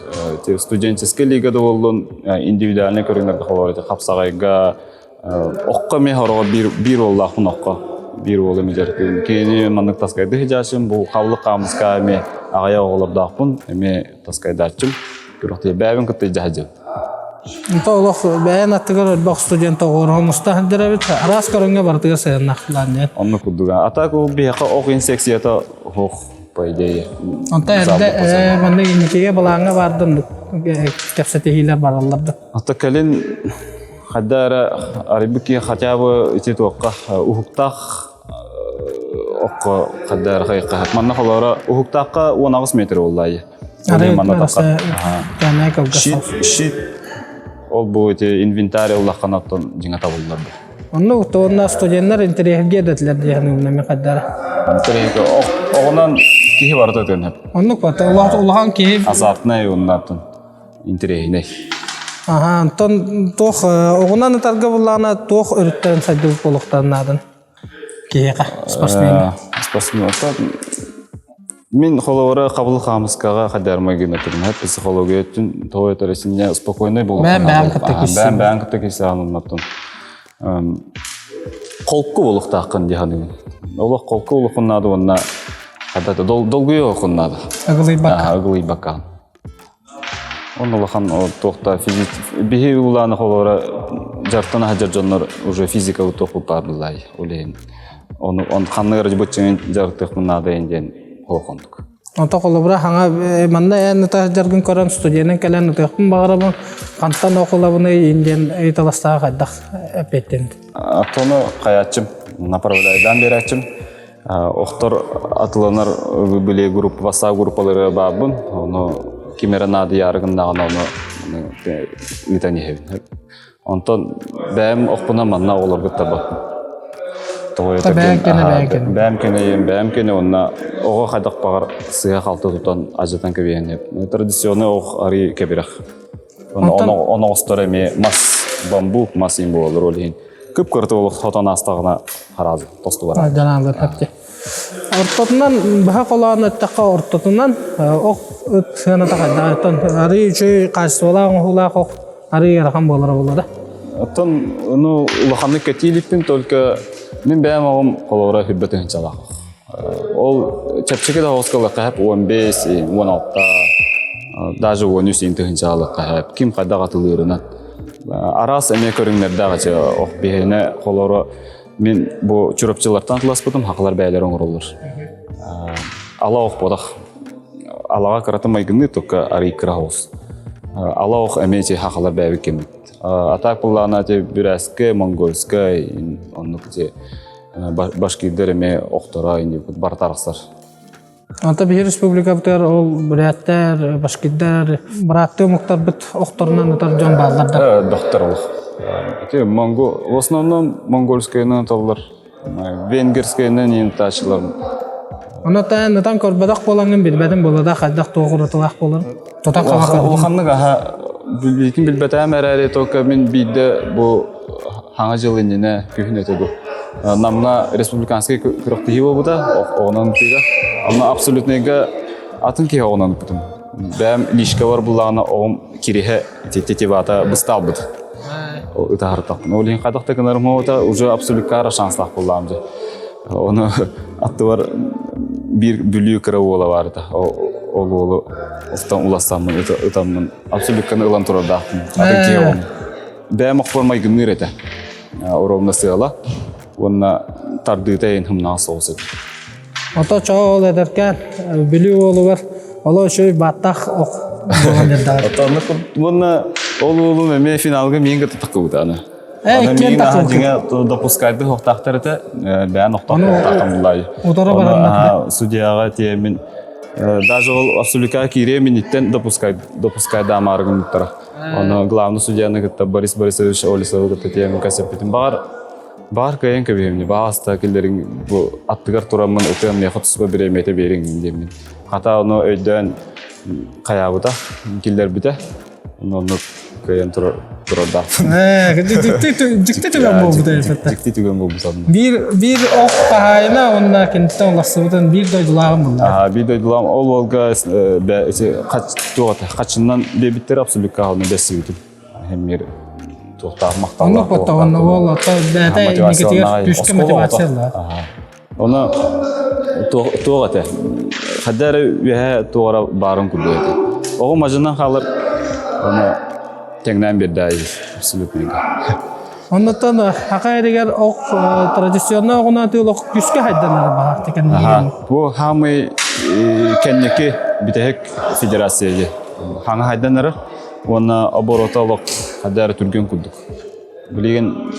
Speaker 1: Студенческий лига да буоллун, индивидуальный көрүҥнэргэ холобур хапсаҕайга Окко эмиэ хороҕо биир биир уоллаахпын окко. Биир уол эмиэ дьарыктыыбын. Кинини маннык таскайдыы сылдьааччым. Бу хабылык хаамыска эмиэ аҕыйах оҕолордоохпун. Эмиэ таскайдааччым. Күрэхтэһии бэйэбин кытта илдьэ сылдьабын.
Speaker 2: Онто олох бэйэн аттыгар элбэх студент оҕолору муста сылдьар эбит. Араас көрүҥҥэ барытыгар сыһыаннаахтылаан диэн.
Speaker 1: Оннук курдук. А так ол биһиэхэ ох инсекцията ох по идее.
Speaker 2: Онто эрдэ маннык инникигэ былааҥҥа баардан кэпсэтиһиилэр бараллар да.
Speaker 1: Ата кэлин Хайда эрэ арыйбыт киһи хотя бы ити туохха уһуктаах окко хайда эрэ хайыкка манна холоро уһуктаахха 18 метр буолла
Speaker 2: Манна
Speaker 1: щит щит ол бу ити инвентарь ыллаххана оттон дьиҥэ табыллар
Speaker 2: Онно уонна студеннар интэриэһиргэ дэтилэр диэхин умнами хайдара.
Speaker 1: Интэриэһиргэ оҕонон киһи барыта өтөн
Speaker 2: Оннук бата улахан киһи
Speaker 1: азартнай уоннаттан интэриэһинэй.
Speaker 2: Аха, онтон туох оҕунан ытарга буллаҕына туох өрүттэрин сайдыбыт буолуохтарын наадын киһиэхэ спортсмеҥҥа?
Speaker 1: Спортсмен мин холобура хабыл хаамыскаҕа хадармай гына турун психология өттүн тоҕо этэр синне спокойный
Speaker 2: буолуохтан бээн бээн кытта киирсэн
Speaker 1: бээн бээн кытта киирсэн оннуттан холку буолуохтааххын дии саныыбын олох холку буолуоххун наада уонна долгуйуоххун наада
Speaker 2: ыгылыйбакка
Speaker 1: ыгылыйбакка. Он улахан туохта биһи улааны холора жартан аһадьар дьоннор уже физика туох баар буллай ол Оны он ханныгар быччыҥын дьарыктыахпын наада диэн холохондук.
Speaker 2: Онто холобура хаҥа манна эн ыта сылдьаргын көрөн студенын кэлэн ытыахпын баҕарабын хантан окулабыный диэн ыйыталастаах хайдах эппиэттин.
Speaker 1: Оттону хайааччым направляйдаан биэрээччим охтор атыланар били группа бассаап группалары баабын ону ким эрэ наадыйаары гыннаҕына ону ыытан иһэбин. Онтон бэйэм охпуна манна оҕолорго табаппын. Тоҕо
Speaker 2: Бэйэм кэнэ бэйэм кэнэ.
Speaker 1: Бэйэм кэнэ бэйэм кэнэ уонна оҕо хайдах баҕар сыыһа-халты тутан ажатан кэбиһэн традиционный ох арый кэбирэх. Оноҕостор эмиэ мас бамбук мас им буолар ол иһин кып-кырата олох хотон аастаҕына хараазы тостулар.
Speaker 2: Жанаалар хапчы. Ортотунан быһа холоон эттэххэ ортотунан ох ыт сыаната хайдаҕыттан арый үчүгэй хаачыстыбалаах оҥоһуулаах ох арый ыарахан буолара буолла да.
Speaker 1: Оттон ну улаханнык кэтииликпин только мин бэйэм оҕом холобура хүрбэ тыһыынчалаах. Ол чэпчэки да оҕус кыллахха хэп 15, 16, даже 13 тыһыынчалахха хэп ким хайдах атылыырынан. Араас эмиэ көрүҥнэрдээх эчи ох биһиэнэ холоро Мин бу Чурапчылартан тыласпытым, хахалар бэйэлэрэ оҥороллор. Ала ох бодах. Алаҕа кырата майгынныы только арый кыра оҕус. Ала ох эмиэ ти хахалар бэйэбит кэммит. А так буллаана ти бүрээскэ, монгольскай, оннук ти башкирдер эмиэ охторо бар тарахсар.
Speaker 2: Онто биһи республикабытыгар ол бүрээттэр, башкирдар, бырааттыы омуктарбыт охторунан ытар дьон бааллар да.
Speaker 1: Доктор олох. Ити монго, в основном монгольскайынан ыталлар, венгерскайынан ытааччылар.
Speaker 2: Ону таан ытан көрбөтөх буолаҥҥын билбэтим буолла да хайдах туох уратылаах буолар. Тута хаба
Speaker 1: Улаханнык аха билбитин билбэтээм эрээри только мин биирдэ бу хаҥа дьыл иннинэ күһүн этэ бу. Намна республиканский күрэхтэһии буолбута, оҕонон ытыыга. Онно абсолютныйга атын киһи оҕонон ыппытым. Бэйэм лишка бар буллаҕына оҕом кириһэ тетивата быстаалбыт. Ытаһартахпын. Ол иһин хайдах да гынарым оҕото уже абсолюткара шанстаах буллаам дьэ. Ону аттыбар биир Бүлүү кыра уола баарыта. Ол уолу оттон улассаммын ытаммын абсолютканы ылан турардаахпын. Атын киһи оҕом. Бэйэм охпор майгынныыр этэ. Оромно сыала уонна тардыыта эйин хымнаҕа соҕус этэ.
Speaker 2: Ото чоо ол эдэркээн Бүлүү уолугар оло үчүгэй бааттаах ох буолан эрдэҕэ.
Speaker 1: Оттоннук уонна ол уолум эмиэ финалга миин кытта таххыбыта аны.
Speaker 2: Э,
Speaker 1: Аны миин аха дьиҥэ допускайды охтаахтар этэ, бэйэн охтоох буллай.
Speaker 2: Утары баранна.
Speaker 1: Судьяҕа тиэмин даже ол абсолюка киириэ миниттен допускай допускайдаамаары гыммыттара. Ону главный судьяны кытта Борис Борисович Олесовы кытта тиэмин кэсэппитим. Баҕар баар кыайан кэбиһимни, бааста киллэриҥ бу аттыгар тураммын ытыам миэхэ туспа бириэмийэтэ биэриҥ диэммин. Хата ону өйдөөн хайаабыта, киллэрбитэ. Оннук кыайан турар турардаахпын.
Speaker 2: Дьикти түгэн буолбута эппэтэ.
Speaker 1: Дьикти түгэн буолбута.
Speaker 2: Биир биир ох хаһаайына уонна киниттэн уларсыбытын биир дойдулааҕым булла.
Speaker 1: Биир дойдулааҕым ол уолга хаччынан биэбиттэр абсолютка хаалны бэссибитим. Хэммир туохтаах махталлаах.
Speaker 2: Оннук ботта онно уол ото бэйэтэ инникитигэр күүскэ мотивация ылла.
Speaker 1: Оны туох этэ? Хадда эрэ үөһэ туора баарын курдук этэ. Оҕо мажынан хаалар оны тэҥнээн биэрдэ абсолютно.
Speaker 2: Оннуттан хака эригэр ох традиционный оҕуна тыыл ох күскэ хайданар баһар текеннигин.
Speaker 1: Бу хамый кэнники бүтэһик федерация же. Хаҥа хайданар уонна оборота олох хаддар түргэн курдук. Билигин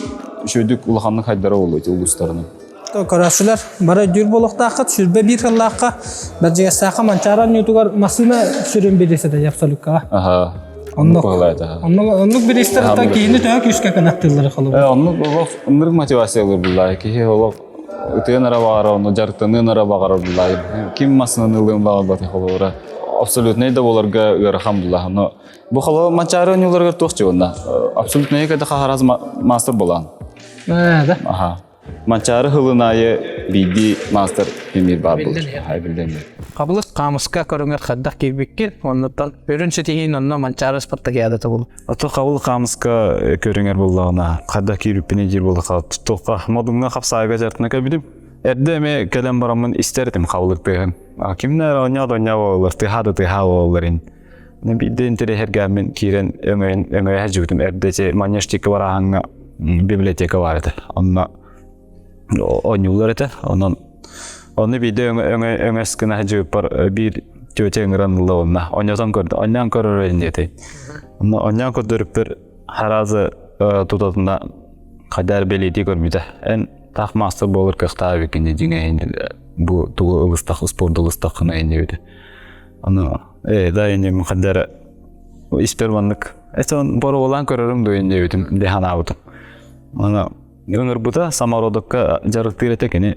Speaker 1: үчүгдүк улаханнык хайдара болу ити улуустарынан.
Speaker 2: Көрөөччүлэр бары өйдүүр буолуохтааххыт, 21 сыллаахха Бэрдьигэстээххэ Манчаары оонньуутугар массыына сүрүн бириис этэ абсолюткаҕа.
Speaker 1: Аха.
Speaker 2: Оннук. Оннук бириистэр киһини төһө күүскэ кынаттыыллар холобур.
Speaker 1: Оннук олох ынырык мотивациялыыр буллаа. Киһи олох ытыан эрэ баҕарар, онно дьарыктаныан эрэ баҕарар буллаа. Ким массыынаны ылыан баҕарбат холобура. Абсолютнай да буоларга ыарахан буллаа. Но бу холобур Манчаары оонньууларыгар туох дьуонна? Абсолютнай кэдэ хаһарас мастер булаан.
Speaker 2: Да.
Speaker 1: Аха. Манчаары сылын аайы биирдии маастар эмиир баар буолар. Биллэн.
Speaker 2: Хабылык хаамыска көрүҥэр хайдах киирбиккин, оннуттан өрүн ситиһиин онно Манчаары спартакиадата буолу.
Speaker 1: Ото хабыл хаамыска көрүҥэр буоллаҕына, хайдах киирбиппин диир буоллахха, туохха модуҥҥа хапсаайга дьартына кэлбитим. Эрдэ эмиэ кэлэн бараммын истэр этим хабылык тыаһын. Кимнэр оонньоо да оонньоо буолаллар, тыаһаа да тыаһаа буолаллар ин.
Speaker 3: Биирдэ интэриэһиргээммин киирэн өҥөйөн өҥөйө сылдьыбытым. Эрдэ ити манежтикка барааһыҥҥа библиотека баар этэ. Онно оонньууллар этэ. Онон онно биирдэ өҥө өҥөс гына сылдьыбыппар биир тетя ыҥыран ылла уонна онньотон көрдө онньоон көрөр диэтэ. Онно онньоон көрдөрүппэр харазы тутатына хайдаар бэлиэтии көрбүтэ. Эн таах маастар буолар кыахтаах эбиккин дьиҥэ бу тугу ылыстах спорду ылыстаххына иннибит. Аны ээ да инним хайда эрэ испэр маннык эсон боруобалаан көрөрүм дуо иннибитим дии санаабытым. Аны ыҥырбыта самородокка дьарыктыыр этэ кини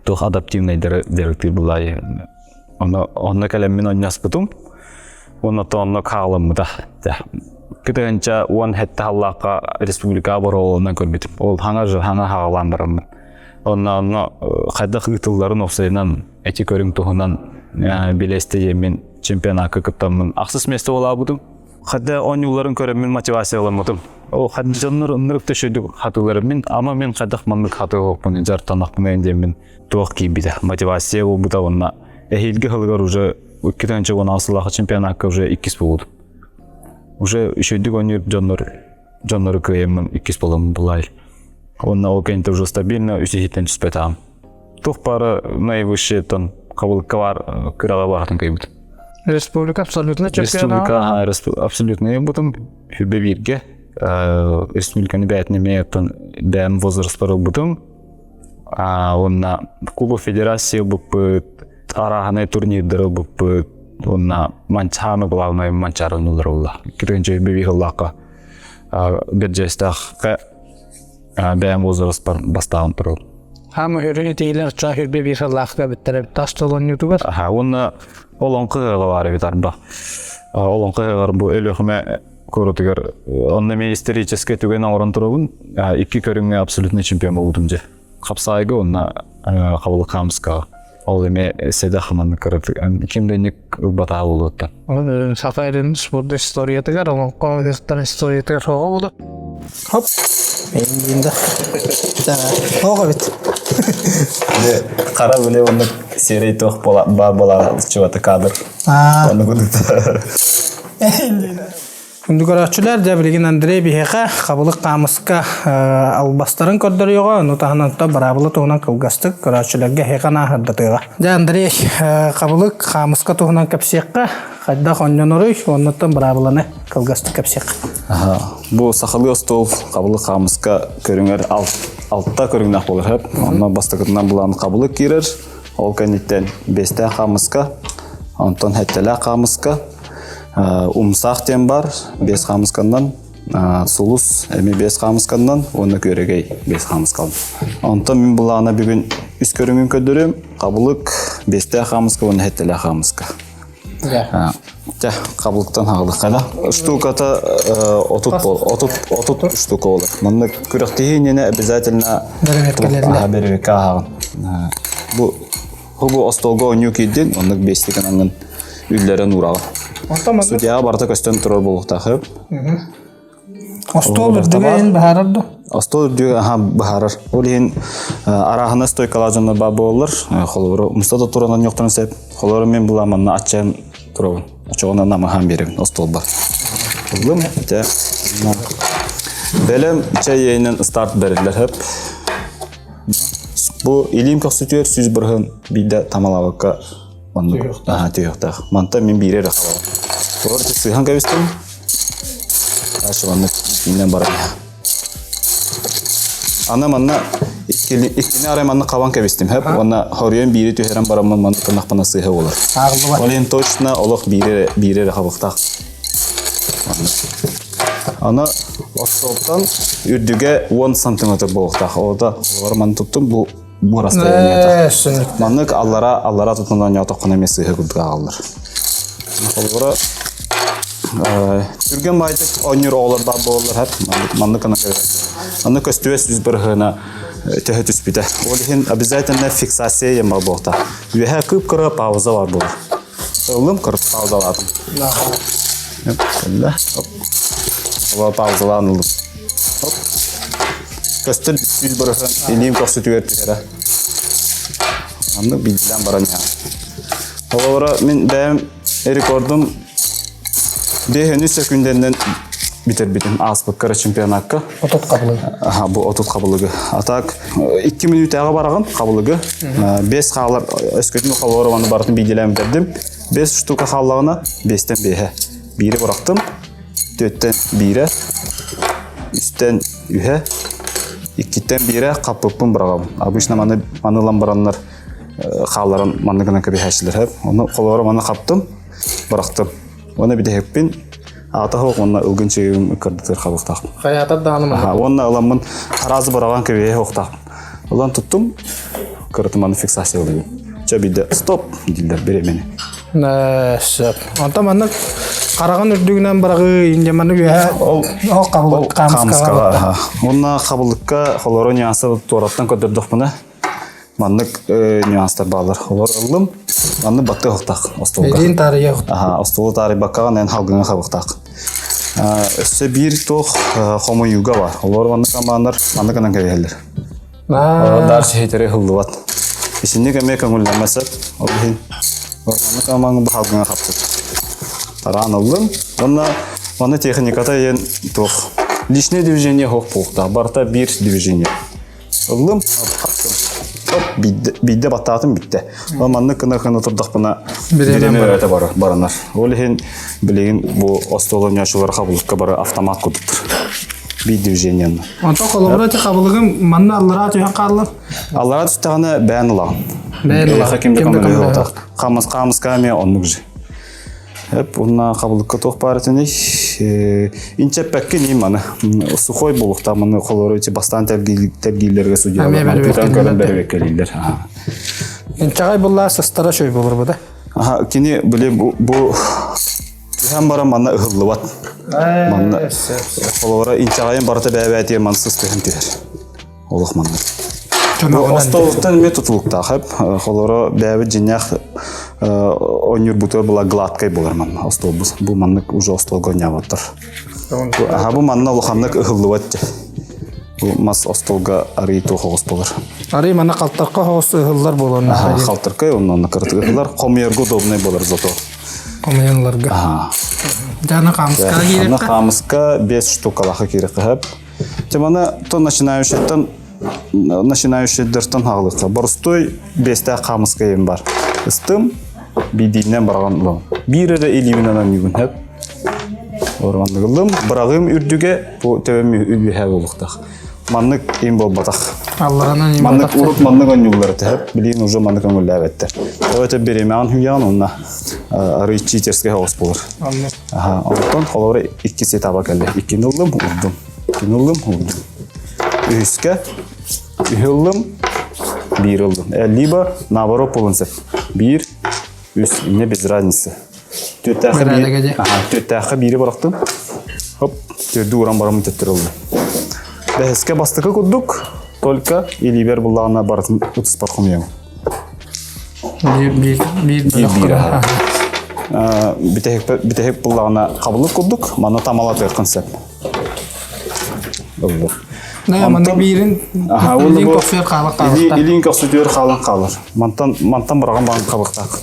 Speaker 3: туох адаптивнайдары дьарыктыыр булаайы. Ону онно кэлэммин онньоспутум. Уонна онно хааламмыта. Кытыһынча 17 халлаахха республика боруобаланан көрбүтүм. Ол хаҥа хаҥа хаалаан бараммын. Онно онно хайдах ыытылларын уопсайынан эти көрүҥ туһунан билэсте диэммин чемпионакка кыттаммын ахсыс место буолаабытым. Хадда оонньууларын көрөммүн мотивацияламмытым. Ол хадда дьоннор ыннырык төшөйдүк хатыларым мин ама мин хайдах маннык хатылыахпын дьартанахпын диэммин туох киирбитэ мотивация буолбута уонна эһиилги сылыгар уже 2016 сыллаах чемпионакка уже иккис буолбутум. Уже үчүгэйдик оонньуур дьоннор дьоннору кыайаммын иккис буоламмын булаайыр. Уонна ол кэнниттэн уже стабильно үс иһиттэн түспэтэҕим. Туох баара наивысший тон хабылыкка баар кыраҕа баартын кыайбытым.
Speaker 2: Республика абсолютно
Speaker 3: чемпиона. Республика абсолютно ылбытым. Хүбэ бииргэ. Республиканы бэйэтин эмиэ оттон бэйэм возрастпар ылбытым. Уонна Кубок Федерации ылбыппыт, арааһынай турнирдары ылбыппыт, уонна Манчааны главное Манчаары ыллар улла. Киренче бэби хыллаахха Бэрдьиэстээххэ бэйэм возрастпар бастаан турар.
Speaker 2: Хаама өрүн итиилэр чаа хүрбэ биир сыллаахка бүттэрэ тас толонньутугар.
Speaker 3: Аха, уонна олоҥхо ыһыаҕа баар эбит арба. Олоҥхо ыһыаҕар бу Өлүөхүмэ куоратыгар онно эмиэ историческай түгэн оҥорон турабын. Икки көрүҥҥэ абсолютный чемпион буолбутум дьэ. Хапсаайга уонна Хабылык Хаамыскаҕа. Ол эмиэ сэдэх маннык кыратык ким да инник ылбатаҕа буолуоттан.
Speaker 2: Саха эрин спорт историятыгар, олоҥхо ыһыахтарын историятыгар соҕо буолу. Хоп. Эйиндэ. Тоҕо эбит.
Speaker 3: Хара биле оннук серий туох баар буола чувата кадр. Оннук
Speaker 2: Күндү көрөөччүлэр, дьэ билигин Андрей биһиэхэ хабылык хаамыска албастарын көрдөрүөҕэ, ону таһынан быраабыла туһунан кылгастык көрөөччүлэргэ эһиэхэ нааһырдатыаҕа. Дьэ Андрей, хабылык хаамыска туһунан кэпсиэххэ, хайдах оонньоноруй, оннуттан быраабыланы кылгастык кэпсиэххэ.
Speaker 3: Бу сахалыы остуол хабылык хаамыска көрүҥэр алта көрүҥнээх буолар. Онно бастакытынан булан хабылык киирэр, ол кэнниттэн биэстээх хаамыска, онтон сэттэлээх хаамыска, Умсаах диэн бар, биэс хаамысканнан, Сулус эмиэ биэс хаамысканнан уонна Күөрэгэй биэс хаамысканан. Онтон мин былаана бүгүн үс көрүҥүн көрдөрүм. Хабылык, биэстээх хаамыска уонна сэттэлээх хаамыска. Чэ, хабылыктан хаҕылыкка да. Штуката 30 бол, 30 30 штука болар. Манна күрэхтэһии иннинэ обязательно бэрэбиэркэ ааһаҕын. Бу Бу остуолга оонньуу киирдин, оннук биэстик анаҥҥын үллэрэн уураҕын. Судьяҕа барыта көстөн турар буолуохтаах.
Speaker 2: Остуол үрдүгэ иһин быһаарар дуо?
Speaker 3: Остуол үрдүгэ аха быһаарар. Ол иһин арааһына стойкалаах дьоннор баар буолаллар. Холобура, умса да туран оонньуохтарын сөп. Холобура, мен булаам манна аччаан турабын. Очоҕуна намыһаан биэрэбин остуолбар. Ыллым, дьэ. Бэлэм чэй иэйинэн старт бэриллэр хөп. Бу илиим көхсүтүгэр 100% биирдэ тамалаабакка оннук наһаа түһүөхтээх. Мантан мин биири эрэ халабын. Туор сыһан кэбистим. Дальше маннык итиннэн баран. Аны манна иккини арай манна хабан кэбистим. Хөп, уонна хоруйан биири түһэрэн бараммын манна тынахпына сыыһа болар. Ол иһин точно олох биири биири эрэ хабыктаах. Аны остуолтан үрдүгэ 10 сантиметр буолуохтаах. Ота олор маны туттум бу бу расстояниета. Маннык аллара аллара тутунан ньоотоххуна эмиэ сыыһа курдук ааҕаллар. Холобура түргэн баайдык оонньуур оҕолор баар буолаллар маннык гына Маннык көстүбэт сүүс бырыһыана төһө түспүтэ. Ол иһин обязательно фиксация диэн баар буолуохтаах. Үөһэ кып-кыра пауза бар буолар. Ыллым, кырып паузалаатым. Кэллэ. Оба паузалаан ыллым. Оп. Көстөр сүүс бырыһын илиим көхсүтүгэр түһэрэ. Маннык биирдилээн баран иһэҕин. Холобура, мин бэйэм рекордум
Speaker 1: 53 секунденнен битербитим ааспыккара чемпионакка.
Speaker 2: Отут хабылыгы.
Speaker 1: Аха, бу 30 хабылыгы. А так 2 мүнүүтээҕи бараҕын хабылыгы. 5 хаалар өскөтүн холоору маны барытын биидилээн бүтэрдим. 5 штука хааллаҕына 5-тен 5-э. Биири бырахтым. Түөттэн биирэ, үстэн үһэ, иккиттэн биирэ хаппыппын быраҕабын. Обычно маны маны ылан бараннар хаалларан манны гынан кэбиһээччилэр хэп. Ону холоору маны хаптым, бырахтым. Уонна бүтэһикпин аата суох уонна ылгын чыйым ыккардытыгар хабыахтаахпын.
Speaker 2: Хайаатар даҕаны
Speaker 1: Аха, уонна ыламмын харазы быраҕан кэбиһэ суохтаахпын. Ылан туттум, кырытым маны фиксация ылыйым. Чэ биирдэ стоп дииллэр бириэмэни.
Speaker 2: Сөп. Онтон маннык хараҕын үрдүгүнэн быраҕыы инде маннык үөһэ
Speaker 1: Ол
Speaker 2: ол хабылык хаамыскаҕа.
Speaker 1: Уонна хабылыкка холоро нюанса туораттан көрдөрдөхпүнэ маннык нюанстар бааллар. Олор ыллым, маннык баттыы оһохтоох остуолга.
Speaker 2: Илиин таарыйа
Speaker 1: Аха, остуолу таарыйбаккаҕын эн халгыҥа хабыктаах. Өссө биир туох хомуйууга бар. Олор маннык амааннар маннык гынан кэбиһэллэр. Дар сиһитэри ыһыллыбат. Исинник эмиэ көҥүллэммэт сөп. Ол иһин маннык амаҥ баһалгыҥа хаппыт. Тараан ыллым. Уонна манна техниката иэн туох личное движение суох буолуохтаах. Барыта биир движение. Ыллым, хаптым. Оп, биирдэ баттаатым бүттэ. Ол маннык гына гына турдахпына бириэмэ өрөтө баранар. Ол иһин билигин бу остуол оонньоочулар хабылыкка бары автомат курдуктар. Биир движениены.
Speaker 2: Онтон холобура ити хабылыгым манна аллараа түһэн хаалла.
Speaker 1: Аллараа түстэҕинэ бээн ылаҕын.
Speaker 2: Бээн ылаҕын.
Speaker 1: Ким да көмөлөһүө Хамыс хамыска эмиэ оннук же. Эп уонна хабылыкка туох баар этиний? Инчэппэккин ии маны. Сухой буолуохтаах маны холору ити бастаан тэлгииллэргэ судьялар тутан көрөн бэрэбиэркэлииллэр.
Speaker 2: Инчэҕэй буллаа сыстара шөй болор бу да.
Speaker 1: Аха, кини били бу түһэн баран манна ыһыллыбат. Манна холобура инчэҕэйин барыта бэйэ-бэйэтигэр маны сыс түһэн түһэр. Олох маннык. Остолуттан эмиэ тутулуктаах эп. Холоро бэйэбит дьиҥнээх оонньуурбутугар была гладкай буолар манна остуолбут. Бу маннык уже остуолга оонньооботтор. Аха бу манна улаханнык ыһыллыбат дьэ. Бу мас остуолга арый туох оҕус буолар.
Speaker 2: Арый манна халтарка оҕус ыһыллар буолан.
Speaker 1: Аха халтаркай онно онно кыратык ыһыллар. Хомуйарга удобнай буолар зато.
Speaker 2: Хомуйан ыларга.
Speaker 1: Аха.
Speaker 2: Дьэ, хаамыска
Speaker 1: Аны хаамыска 5 штукалаха киириэххэ Дьэ маны то начинающийдтан начинающийдартан хаалыахха. Боростуой биэстээх хаамыска иһин бар. Ыстым, биирдиинэн быраҕан ылам. Биир эрэ илиибинэн анньыыбын хэп. Ороманныгыллым. Быраҕыым үрдүгэ бу төбөм үөһээ буолуохтаах. Маннык им буолбатах.
Speaker 2: Алларанан им
Speaker 1: Маннык урут маннык онньууллар этэ хэп. Билигин уже маннык көҥүллээбэттэр. Төбөтө бириэмэҕин хүйэҕин онно арый читерскэй соҕус буолар. Аха, онтон холобура иккис этаба кэллэ. Иккини ыллым, урдум. Иккини ыллым, урдум. Үһүскэ үһү ыллым, биир ыллым. Либо наоборот буолуон сөп. Биир, үс, мне без разницы. Түөттээххэ биир, аха, түөттээххэ биири бырахтым. Хоп, түөрдү уран бараммын төттөрү ыллым. Бэһискэ бастакы курдук, только илиибэр буллаҕына барытын ытыспар хомуйабын.
Speaker 2: Биир биир биир
Speaker 1: Биир биир аһара. Бүтэһик бүтэһик буллаҕына хабылык курдук, манна тамалатыаххын сөп. Ыллыр.
Speaker 2: Нэ, манна биирин илиин көхсүгэр хаалар хаалар.
Speaker 1: Илиин көхсүтүгэр хаалан хаалар. Мантан мантан быраҕан баҕан хабыктаах.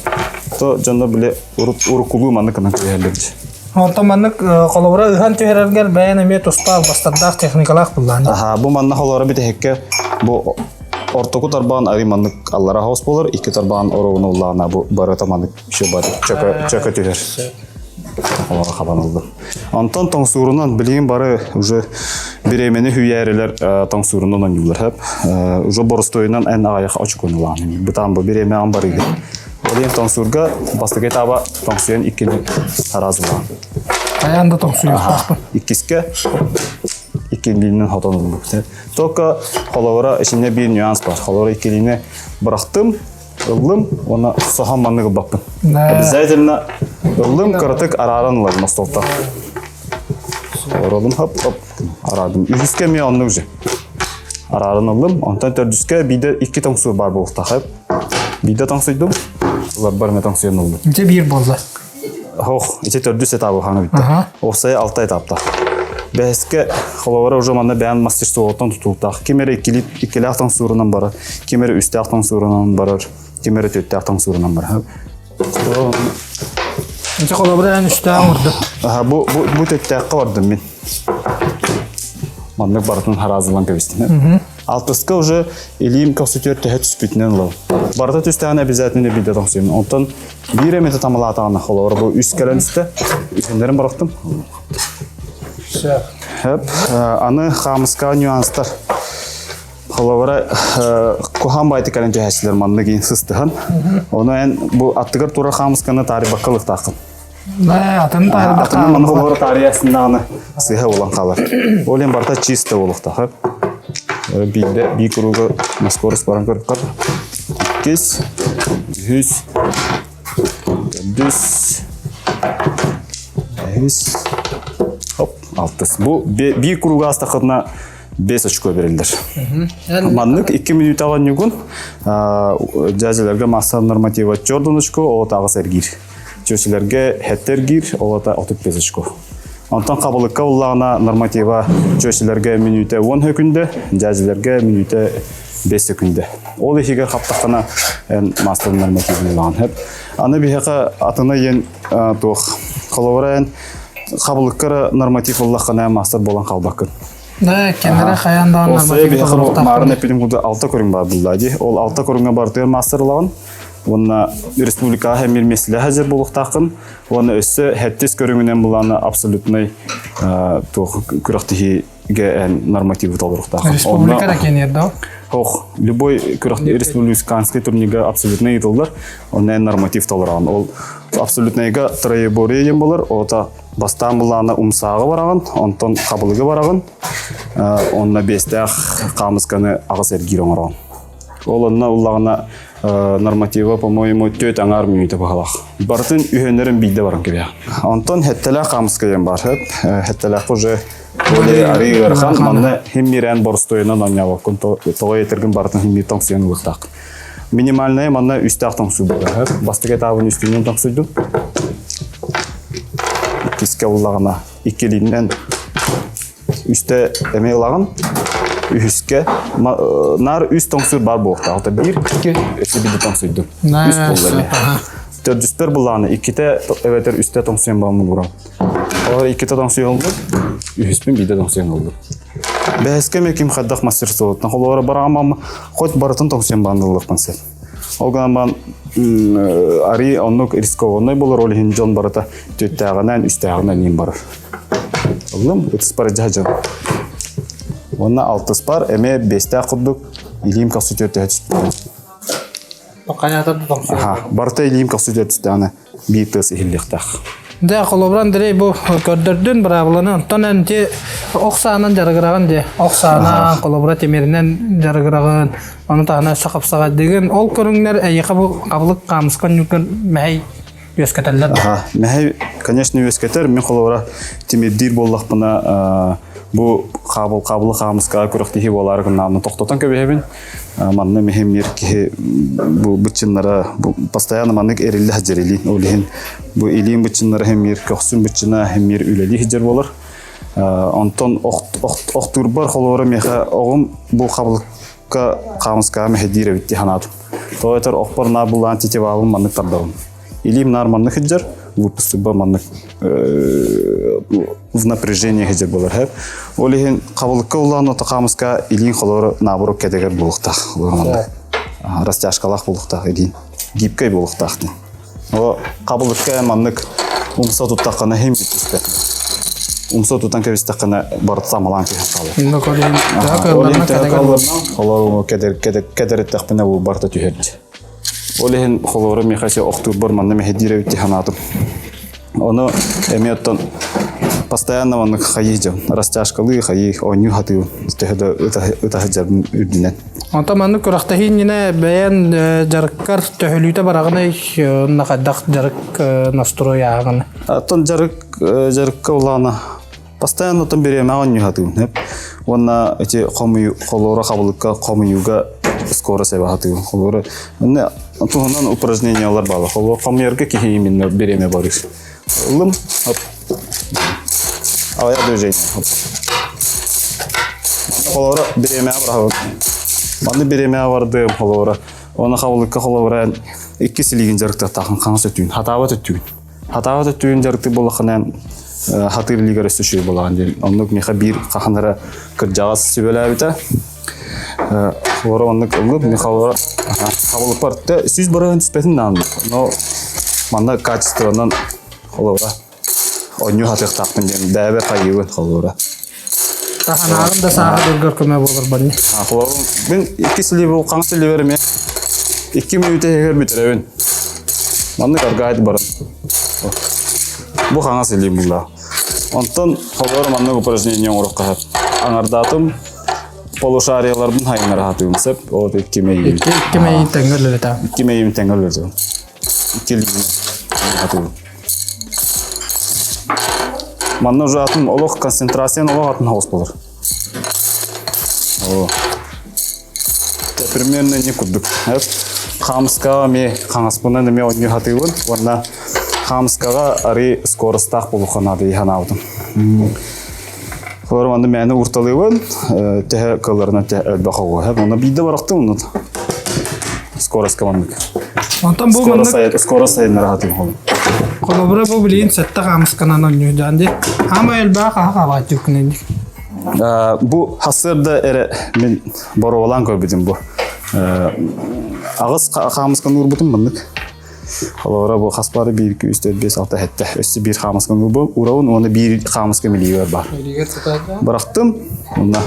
Speaker 1: То дьонно биле уруккулуу маннык гынан кэбиһэллэр.
Speaker 2: Онтон маннык холобура ыһан түһэрэргэр бэйэн эмиэ туспа албастардаах техникалаах буллаан.
Speaker 1: Аха, бу манна холоро бүтэһиккэ бу ортоку тарбаан арый маннык аллара хаос болар, икки тарбаан ороҕун уллаана бу барыта маннык чөбат чөкө чөкө түһэр. Олора хабан ылдым. Онтон тоҥсуурунан билигин бары уже бириэмэни хүйээрилэр тоҥсуурунан оонньууллар хөп. Уже боростуойунан эн аҕайах очкону ылаан. Бытаан бу бириэмэҕин барыыгын. Ол иһин тоҥсуурга бастакы этаба тоҥсуйан иккини араазылаан.
Speaker 2: Хайаан да тоҥсуйуохтаахпын.
Speaker 1: Иккискэ иккилиинэн хотон ыллыбыт. Только холобура ичинне биир нюанс бар. Холобура иккилиини бырахтым, ыллым уонна соһон маннык ылбаппын. Обязательно ыллым, кыратык арааран ылабын остуолтан. Оролум хоп хоп араадым. Үһүскэ эмиэ оннук же. Арааран ыллым. Онтон төрдүскэ биирдэ икки тоҥсуур баар буолуохтаах. Биирдэ тоҥсуйдум. Ыларбар эмэ тоҥсуйан ыллым.
Speaker 2: Ити биир буолла.
Speaker 1: Ох, ити төрдүс этабы хаҥа бүттэ. Уопсайа алта этаптаах. Бэһискэ холобура уже манна бэйэн мастерствоттан тутулуктаах. Ким эрэ иккилээх тоҥсуурунан барар, ким эрэ үстээх тоҥсуурунан барар, ким эрэ түөртээх тоҥсуурунан барар.
Speaker 2: Инче холобура эн үстээх оҥордум.
Speaker 1: Аха, бу бу бу төттөөххө бардым мин. Маннык барытын хараазылан кэбистим. Алтыска уже илиим көхсүтүөр төһө түспүтүнэн ылабын. Барыта түстэҕинэ обязательно биирдэ тоҥсуйум. Онтон биир эмэтэ тамалаатаҕына холобура бу үс кэлэн истэ. Үһүннэрин бырахтым. Хөп. Аны хаамыска нюанстар. Холобура куһаан баайты кэлэн түһээччилэр маннык иин сыстыһан. Ону эн бу аттыгар турар хаамысканы таарыйбакка ылыктааххын.
Speaker 2: Атын таарыйда
Speaker 1: Атын манна холобура таарыйасыннаҕына сыыһа буолан хаалар. Ол иһин барыта чисто буолуохтаах. Биирдэ биир круга на скорость баран көрөххө. Иккис, үһүс, төрдүс, бэһис, хоп, алтыс. Бу биир круга астаххытына 5 очко берилдер. Маннык 2 минутаҕа ньугун дьээдьэлэргэ масса норматива чордун очко, ол тагыс эргиир. Чөчүлэргэ хэтте эргиир, ол ата 35 очко. Онтон хабылыкка уллаҕына норматива чөчүлэргэ мүнүүтэ 10 хөкүндэ, дьээдьэлэргэ мүнүүтэ 5 сөкүндэ. Ол иһигэр хаптаххына эн мастер нормативын ылаҕын. Хэп. Аны биһиэхэ атына иэн туох холобура эн хабылыккара норматив ыллаххына мастер буолан хаалбаккын.
Speaker 2: Да, кеннere хайан даҕан норматив толоруохтаахпын.
Speaker 1: Маарын эппитим курдук алта көрүҥ баар булла дии. Ол алта көрүҥҥэ барытыгар мастер ылаҕын. Уонна республикаҕа эмир миэстэлээх хазыр буолуохтааххын. Уонна өссө хэттис көрүҥүнэн булааны абсолютнай туох күрэхтэһиигэ эн нормативы толоруохтааххын.
Speaker 2: Республика да кенер да?
Speaker 1: Ох, любой республиканский турнирга абсолютно ыытыллар. Онно эн норматив толораҕын. Ол абсолютнайга троеборье диэн болар. Ота Бастаан былаана умсааҕы бараҕын, онтон хабылыгы бараҕын, онно биэстээх хаамысканы аҕыс эргиир оҥороҕун. Ол онно уллаҕына норматива, по-моему, түөрт аҥаар мүнүүтэ баһылаах. Барытын үһүөннэрин биирдэ баран кэбиһэ. Онтон хэттэлээх хаамыска диэн баар. Хэттэлээххэ уже более арыы ыарахан, манна химмирээн боростуойунан оонньообоккун, тоҕо этэргин барытын химмиир тоҥсуйан ылыахтаах. Минимальная манна үстээх тоҥсуй буолар. Бастакы этабын үстүүнэн тоҥсуйдум. Иккискэ уллаҕына иккилиинэн үстэ эмиэ ылаҕын. Үһүскэ наар үс тоҥсуй бар буолуохтаах. Биир, икки, өссө биирдэ тоҥсуйдум. Үс буолла эмиэ. Төрдүстэр буллаҕына иккитэ эбэтэр үстэ тоҥсуйан баран урам. Олор иккитэ тоҥсуйан ыллым. Үһүспүн биирдэ тоҥсуйан ыллым. Бэһискэ эмиэ ким хайдах мастерствотуттан холобура бараҕам хоть барытын тоҥсуйан баанныллыахпын сөп. Ол гынан баран арыы оннук рискованный болор ол иһин дьон барыта түөттээҕинэн, үстээҕинэн иин барар. Ыллым, ытыспар дьаһа дьон. Уонна алтыспар эмиэ биэстээх курдук илиим көхсү түөртэһэ түспүтүм.
Speaker 2: Хайаатар да тоҥсуйар.
Speaker 1: Аха, барыта илиим көхсү түөртэһэ биир тыас иһиллиэхтээх.
Speaker 2: Дьэ, холобура Андрей бу көрдөрдүн быраабыланы онтон эн ити ох саанан дьарыгыраҕын дии. Ох саанан, холобура тимиринэн дьарыгыраҕын, ону таһынан өссө хапсаҕайдыгын. Ол көрүҥнэр эйиэхэ бу хабылык хаамыска ньуккун мэһэй үөскэтэллэр.
Speaker 1: Аха, мэһэй, конечно, үөскэтэр. Мин холобура тимирдиир буоллахпына, бу хаабыл хаабылы хаамыскаҕа күрэхтэһии буолаары гыннаҕына тохтотон кэбиһэбин. Манна миһимир киһи бу быччыннара бу постоянно маннык эриллэ сылдьар илиин. Ол иһин бу илиин быччыннара хэммир көхсүн быччына хэммир үлэлии сылдьар буолар. Онтон охтуурбар холобура миэхэ оҕум бу хабылыкка хаамыскаҕа мэһэйдиир эбит дии санаатым. Тоҕо этэр охпор наар булаан тетивабын маннык тардабын. Илиим наар маннык сылдьар, выпустуба маннык в напряжении сылдьар буолар хэп. Ол иһин хабылыкка улаан ото хаамыска илиин холоро наоборот кэтэгэр буолуохтаах. Маннык растяжкалаах буолуохтаах илиин. Гибкэй буолуохтаах диэн. О хабылыкка маннык умса туттаххына хим түспэт. Умса тутан кэбистэххинэ барыта самалаан түһэн хаалар. Холору кэдэриттэхпинэ бу барыта түһэр. Ол иһин холобура миэхэ охтуурбар манна мэһэйдиир эбит дии санаатым. Ону эмиэ оттон постоянно маннык хайыы дьон, растяжкалыы хайыы, оонньуу хатыыбын, төһө да ытаһы дьарбын үрдүнэн.
Speaker 2: Онтон маннык күрэхтэһии иннинэ бэйэн дьарыккар төһөлүүтэ бараҕыный, онно хайдах дьарык настрой ааҕын?
Speaker 1: Оттон дьарык дьарыкка улаана Постоянно оттон бириэмэҕэ оонньуу сатыыбын. Уонна ити хомуйу холуора хабылыкка хомуйууга скорость эбэ сатыыбын. Холуора онно туһунан упражнениялар баалар. Холуор хомуйарга киһи именно бириэмэ барыр. Ылым. Хоп. Аҕыйах движение. Хоп. Холуора бириэмэҕэ быраҕабын. Манны бириэмэҕэ бардым холуора. Оны хабылыкка холуора икки силигин дьарыктахтаахын хаҥас өттүгүн, хатаабат өттүгүн. Хатаабат өттүгүн дьарыктыыр буоллаххына хатыыр илиигэр өссө үчүгэй буолаҕын диэн. Оннук миэхэ биир хаһан эрэ кырдьаҕас сүбэлээбитэ. Олоро оннук ыллым, миэхэ олоро хабылыппар 100% түспэтин даҕаны. Но манна качествонан холобура Онньуу хатыахтаахпын диэн бэйэбэр хайыыбын холобура.
Speaker 2: Таһанааҕын да сааһа дургар көмө буолар банни.
Speaker 1: Холобур мин икки силибил хаҥас силибэр эмиэ 2 мүнүүтэ иһигэр бүтэрэбин. Маннык аргаайт баран. Бу хаҥас илиим булла. Онтон холобура маннык упражнение оҥоруохха сөп. Аҥардаатым полушарияларбын хайыннара хатыым сөп. Ол икки мэйиим.
Speaker 2: Икки мэйиин тэҥҥэ үлэлэтэ.
Speaker 1: Икки мэйиим тэҥҥэ үлэлэтэ. Икки илиинэн хатыыбын. Манна уже атын олох концентрациян олох атын хаус болар. О. Примерно не курдук. Хамскаға ме хаҥаспынан эме онньу хатыыбын. Уонна хамскаға ары скоростаах болуханады иханаабытым. Олор манна мээнэ урталыыбын, төһө кылларынан төһө элбэх оҕо. Онно биирдэ барахтым онно. Скорость маннык.
Speaker 2: Онтон бу маннык
Speaker 1: Скорость сайыннара хатыым холун.
Speaker 2: Холобура бу билигин сэттэ хаамысканан онньуйдаан ди. Хаама элбэх аха хаалааччыккын
Speaker 1: Бу хасырда эрэ мин боруолаан көрбүтүм бу. Аҕыс хаамысканы уурбутум маннык. Холобура бу хас бары 1, 2, 3, 4, 5, 6, 7. Өссө биир хаамысканы уурабын уонна биир хаамыска милиигэр бар. Бырахтым. Онно.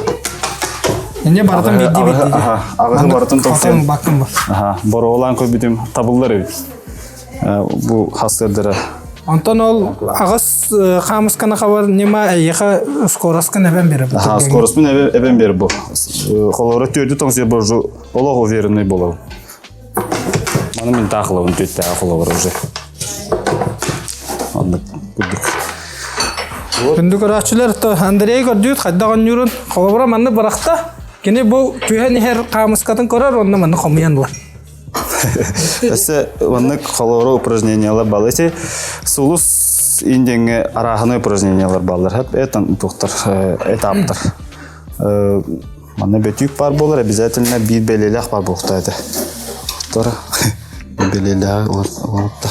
Speaker 2: Инне барытын биирдии биирдии.
Speaker 1: Аҕыһы барытын тоқсен.
Speaker 2: Баккын бу.
Speaker 1: Аха, боруолаан көрбүтүм табыллар эбит. Бу хастырдара.
Speaker 2: Онтон ол аҕыс хаамысканы хабар ньыма эйиэхэ скоростка эбэн берер.
Speaker 1: Аха, скоростун эбэн берер бу. Холобура төрдү тоҥсуйар боржу олох уверенный болобун. Маны мин таахылабын түөттээҕи холобура уже. Оннук курдук.
Speaker 2: Күндү көрөөччүлэр, то Андрей көрдүүт хайдах онньуурун холобура манны бырахта. Кини бу түһэн иһэр хаамыскатын көрөр, онно манны хомуйан ылар.
Speaker 1: Өссө маннык холобура упражнениялар бал. Эти сулус индиэҥҥэ арааһынай упражнениялар баллар. Хап это туохтар этаптар. Манна бөтүүк баар буолар, обязательно биир бэлиэлээх баар буолуохтаах этэ. Тора бэлиэлээх олорупта.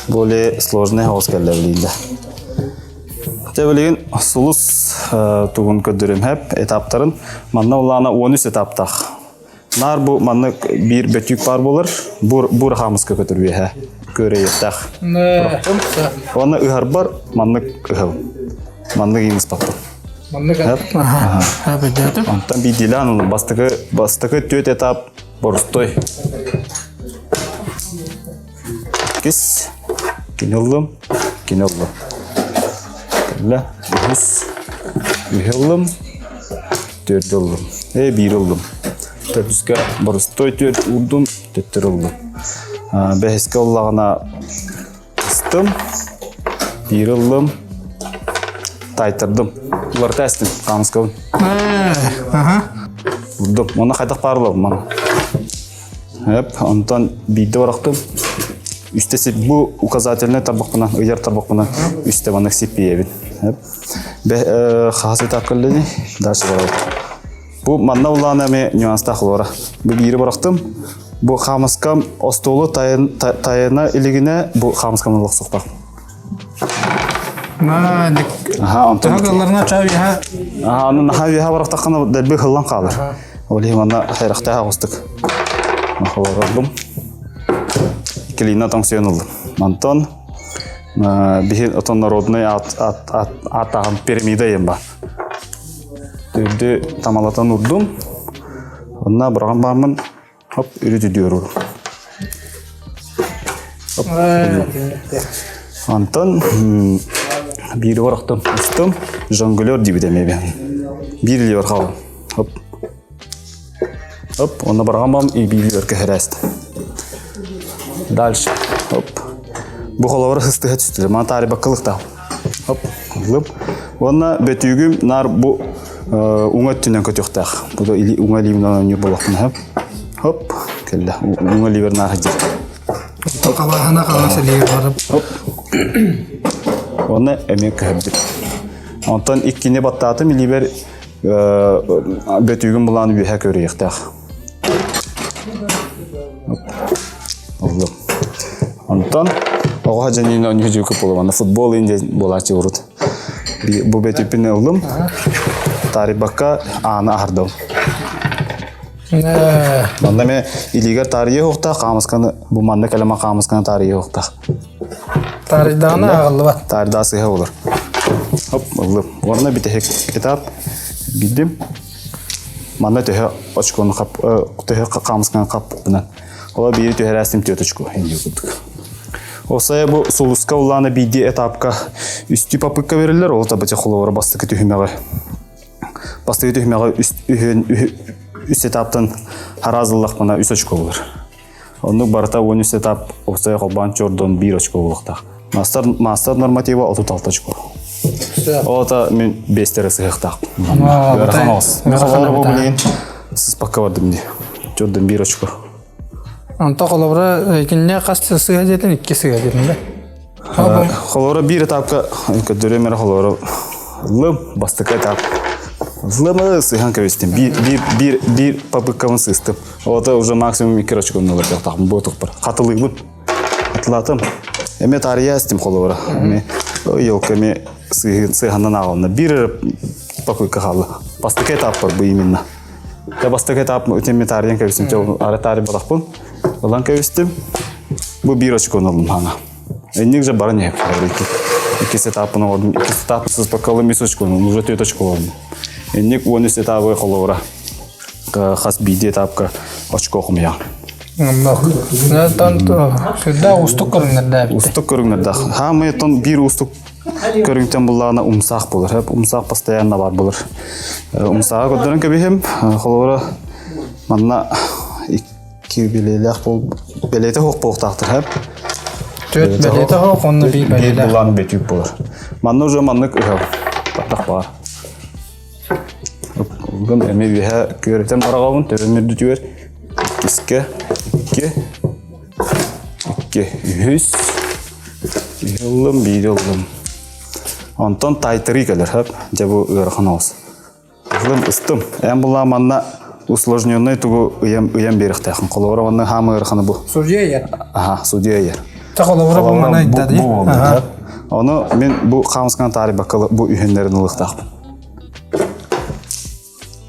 Speaker 1: Более сложный хаос кэллэ билигин да. Дьэ билигин сулус тугун көрдөрүм хэп этаптарын. Манна улаана 13 этаптаах. Наар бу маннык биир бөтүүк баар буолар. Бур бур хаамыска көтөр үөһэ. Көрөйүөхтээх. Уонна ыһарбар маннык ыһабын. Маннык иҥиспаппын.
Speaker 2: Маннык Аха.
Speaker 1: Онтон биирдиилээн ыллым. Бастакы бастакы түөрт этап борустой. Иккис кини ыллым, кини ыллым. Кэллэ. Үһүс. Үһү ыллым. Төрдү ыллым. Э, биир ыллым. Төрдүскэ борустой түөрт уурдум, төттөрү ыллым. Бэһискэ ыллаҕына Ыстым, биир ыллым, таайтардым. Уларыта эстим, хаамыскабын.
Speaker 2: Аха.
Speaker 1: Урдум. Онно хайдах баар ылабын Эп, онтон биирдэ барахтым. Үстэ сип бу указательный тарбахпынан, ыйар тарбахпынан үстэ маннык сиппиэбин. Эп. Хаас этап кэллини, дальше барабыт. Бу манна улаана эми нюанстаах олора. Бу биири бырахтым. Бу хаамыскам остуолу тайына илигинэ бу хаамыскам олохсуктах.
Speaker 2: Аха, онтон Төһө чаа үһэ.
Speaker 1: Аха, аны наха үһэ барахтаххына дэлби хыллан хаалар. Ол иһин манна хайрахтаах оҕустук. Холордум. Клина тоҥсуйан ыллым. Онтон биһи отон народный аат аат аат ааттааҕым пирамида диэн бар. Төрдү тамалатан урдум. Онна быраҕан бааммын хоп үрүт үдүөру. Онтон биир орохтон устум жонглер диибит эмиэ биир илиибэр хаалым. Хоп. Оп, онно бараҕан баам и биир илиибэр көһөрөөстүм. Дальше. Оп. Бу холобура сыстыһа түстүлэр. Маны таарыйбакка ылыктаах. Оп, ыллым. Уонна бөтүүгүм наар бу уҥа өттүнэн көтүөхтээх. Бу да уҥа илиибинэн оонньуур буоллахпына сөп. Хоп, кэллэ. Уҥа илиибэр наар сылдьар.
Speaker 2: Халаһына халас илиигэр барып.
Speaker 1: Хоп. Уонна эмиэ көһөрдүм. Онтон иккини баттаатым илиибэр бөтүүгүм булаан үөһэ көрүөхтээх. Ыллым. Онтон Оҕо дьаниин оонньуу дьүүкү буолуо. Футбол инде буолааччы урут. Бу бөтүппүн ыллым. Таарыйбакка ааны аһардым. Манна ме илиигэр таарыйа уохтаах, хаамысканы бу манна кэлэмэ хаамысканы таарыйа уохтаах.
Speaker 2: Таарыйдаҕына ааҕыллыбат.
Speaker 1: Таарыйдаа сыыһа болар. Хоп, ыллым. Уонна бүтэһик этап гиддим. Манна төһө очкону хап, төһө хаамысканы хаппынан. Ола биири түһэрээстим түөрт очко инди курдук. Осая бу сулуска улаана биирди этапка үстүү попытка берилер, ол табача холобура бастакы түһүмэҕи бастакы түһүмэҕи үс үһүн үс этаптан хараазыллахпына үс очко болар. Оннук барыта 13 этап осая холбоон чордон биир очко буолуохтаах. Мастер мастер норматива 36 очко. Ота мен бестері сыһыахтаах. Ыарахан оҕус. Мен холобура бу билигин сыспакка бардым дии. Чордон биир очко.
Speaker 2: Онто холобура итиннэ хас сыһа диэтин икки сыһа диэтин да.
Speaker 1: Холобура биир этапка көрдөрүөм эрэ холобура лым бастакы этап. Лымы сыһан кэбистим. Биир биир биир биир попыткабын сыыстым. Ота уже максимум икки очкону ылар бу тохпор. Хатылыыбын. Хатылаатым. Эме таарыйа истим холобура. Эме елка эме сыһаннан ааҕылна. Биир попытка хаалла. Бастакы этаппар бу именно. Та бастакы этап үтемме таарыйан кэбистим. Ара таарый балахпын. Ылан кэбистим. Бу биир очкону ыллым хаҥа. Энник же баран иһэп икки. Иккис этапын оҕордум. Иккис этап сыспаккалым үс очкону, уже төрт очко оҕордум. Энник он үс этабы холобура. Хас биирдии этапка очко хомуйаҕын.
Speaker 2: Сүрдээх уустук көрүҥнэрдээх
Speaker 1: Уустук көрүҥнэрдээх. Хаамай оттон биир уустук көрүҥтэн буллаҕына умсаах буолар. Умсаах постоянно бар буолар. Умсааҕа көрдөрөн кэбиһим. Холобура манна икки билиэлээх бол бэлиэтэ суох буолуохтаахтар.
Speaker 2: Төрт бэлиэтэ суох, онно биир бэлиэлээх.
Speaker 1: Булан бөтүүк буолар. Манна уже маннык ыһал. Баттах баар. Бүгүн эми үөһэ күөрэтэн бараҕабын, төбөм үрдүтүгэр иккискэ, икки, икки, үһүс, үһү ыллым, биири ыллым. Онтон тайтарыы кэлэр, хөп, дьэ бу ыарахан оҕус. Ылым, ыстым. Эн булаа манна усложненный тугу ыйан, ыйан биэриэхтээхин. Холобура манна хаама ыараханы бу.
Speaker 2: Судья ыйар.
Speaker 1: Аха, судья ыйар.
Speaker 2: Та холобура бу мана ыйда дии.
Speaker 1: Ону мин бу хаамысканы таарыйбакка бу үһүннэрин ылыахтаахпын.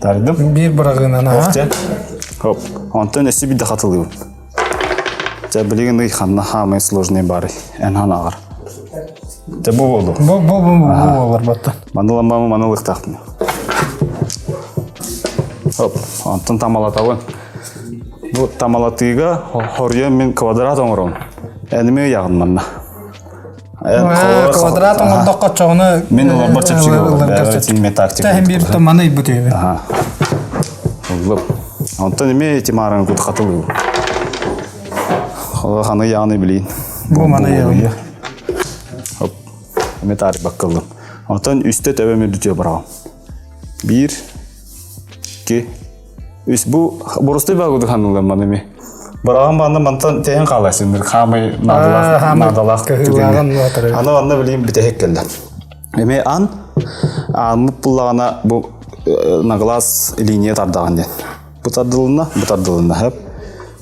Speaker 1: Тардым.
Speaker 2: Биир быраҕыынан аха.
Speaker 1: Хоп. Онтон өссө биирдэ хатылыыбын. Дьэ билигин ый ханна хаамай сложный баарый. Эн ханаҕар. Дьэ бу буолду.
Speaker 2: Бу бу бу бу буолар баттан.
Speaker 1: Маныламмамы манылыктаахпын. Хоп. Онтон тамалатабын. Бу тамалатыыга хоруйан мин квадрат оҥоробун. Эниме ыйаҕын манна.
Speaker 2: Квадрат оҥордоххо оччоҕуна
Speaker 1: Мин олорбор чэпчэки буолар. тактика.
Speaker 2: Тэһин биир маны ыйбыт үһү.
Speaker 1: Ыллым. Онтон эми тимаран кут хатылыы. Ханы яғны билин.
Speaker 2: Бу маны яғны.
Speaker 1: Хоп. Эми тарих баккылым. Онтон үстэ төбөм үрдүтүө бараҕам. Биир, икки, Үс бу боростой багуду ханылан маны ми. Бараҕан баанда мантан тэһин хааласынныр хаамай наадалаах наадалаах
Speaker 2: түгэн.
Speaker 1: Аны анна билим бүтэһик кэллэ. Эме ан ааммыт буллаҕына бу на глаз линия тардаҕын диэн. Бу тардылынна, бу тардылынна хэп.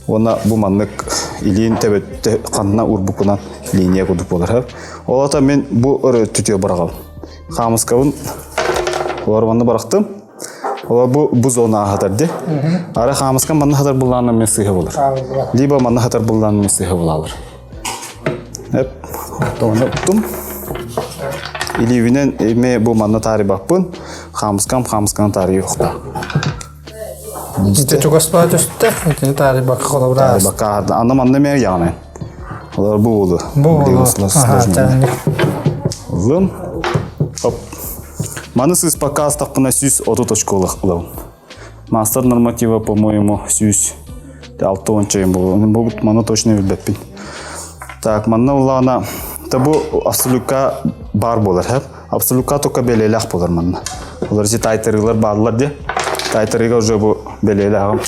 Speaker 1: Уонна бу маннык илиин төбөттө ханна урбукунан линия курдук буолар хэп. Ол ата мен бу өрө түтүө бараҕабын. Хаамыскабын олар манна барахтым. Ола бу бу зона аһатар ди. Ара хаамыскан манна хатар буллаанна мен сыыһа болар. Либо манна хатар буллаанна мен сыыһа булалар. Эп, тоҕуна уттум. Илиибинен эме бу манна таарыйбаппын. Хаамыскам хаамысканы таарыйыахта.
Speaker 2: Ити чугас баа түстэ. Итини таарыйбакка холобура.
Speaker 1: Таарыйбакка аны манна мээр яғанай. Олар бу болу.
Speaker 2: Бу болу.
Speaker 1: Лым. Оп. Маны сыспакка астахпына 130 очко ылабын. Мастер норматива, по-моему, 106 чайым болу. Бу маны точно билбеппин. Так, манна улаана та бу абсолютка бар болар, хэп. Абсолютка только белелях болар манна. Олар же тайтырыылар баалар де. Тайтырыга уже бу белелягым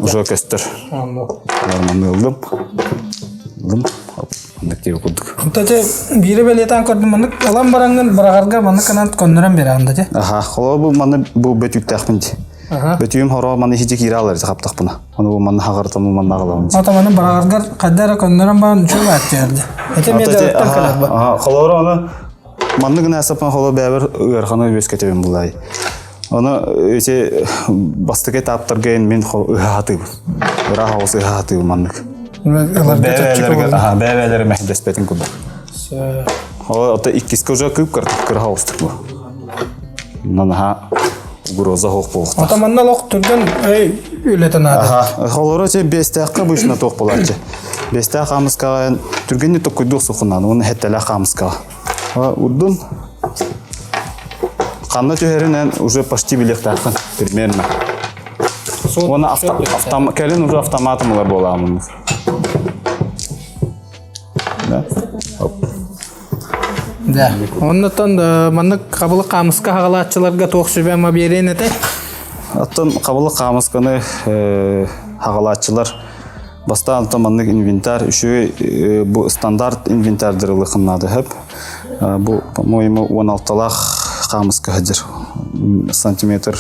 Speaker 1: Уже көстөр. Манны ылдым. Ылдым. Маннык диэби курдук.
Speaker 2: Онто биири бэлиэтээн көрдүм маннык ылан бараҥҥын быраҕарга маннык гынан көннөрөн биэрэҕин да
Speaker 1: Аха, холобур бу манны бу бөтүүктээхпин дии. Бөтүүм хоро маны хижи киирэ алар хаптахпына. Ону манна хаҕартан манна аҕалабын.
Speaker 2: Ото маны бараҕаргар хайда эрэ көннөрөн баран үчүгэй бааттыйарды. Ити эмиэ дьарыктан кэлэр бу.
Speaker 1: Холоро ону маннык гына сапан холо бэбер ыарханы үөскэтэбин булай. Ону эти бастакы этаптарга мин ыһаатыбын. Ыраах оҕус ыһаатыбын маннык. Бэбэлэр мэһдэспэтин курдук. Ото иккиске уже кып кыра оҕустук бу. Нанаха угроза хоох буолуохтаах.
Speaker 2: Ото манна олох түргэн өй үлэтэ наада.
Speaker 1: Холоро че бестээххэ бышна туох буолааччы. Бестээх хаамыскаҕа түргэнник токкуйдуох сухунан, уонна хеттэлээх хаамыскаҕа. Урдун ханна түһэринэн уже почти билиэхтээххин примерно. Уонна кэлин уже автоматом ылар буолаамын. Да?
Speaker 2: Да. Оннотон маннык хабылык хаамыска хаҕалааччыларга туох сүбэ-ама биэриэн этэй?
Speaker 1: Оттон хабылык хаамысканы хаҕалааччылар бастаан оттон маннык инвентарь үчүгэй бу стандарт инвентарьдары ылыахын наада сөп. Бу, по-моему, 16-лаах хаамыска сылдьар сантиметр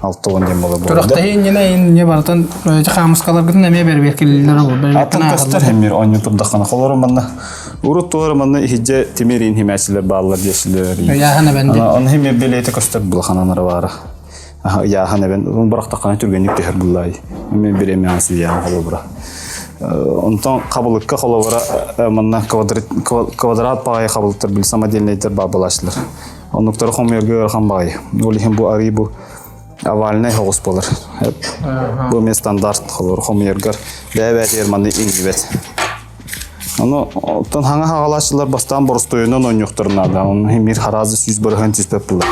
Speaker 1: 60 диэн буола буолла.
Speaker 2: Туруктаһыы иннинэ инне барытын хаамыскаларгытын эмиэ бэрбиэркэлииллэр ол.
Speaker 1: Атын көстөр хэммир оонньуу турдаххына холору манна урут туора манна иһидже тимир иин химээчилэр бааллар диэсилэр.
Speaker 2: Ыйааһын эбэн ди.
Speaker 1: Оны химир билиэти көстөр булахананара баара. Ыйааһын эбэн бырахтаххана түргэнник түһэр буллай. Мен биремян сүйян холобура. Онтон хабылыкка холобура манна квадрат паайы хабылыктар бил самодельныйдар баабалаачылар. Оннуктары хомуйарга ыарахан баҕайы. Ол иһин бу арыы бу овальнай соҕус буолар. Бу эмиэ стандарт холобур хомуйаргар бэйэ-бэйэтигэр манна иҥнибэт. Ону оттон хаҥа хаҕалааччылар бастаан боростуойунан оонньуохтарын наада. Онно мир хараазы 100% түспэт буолар.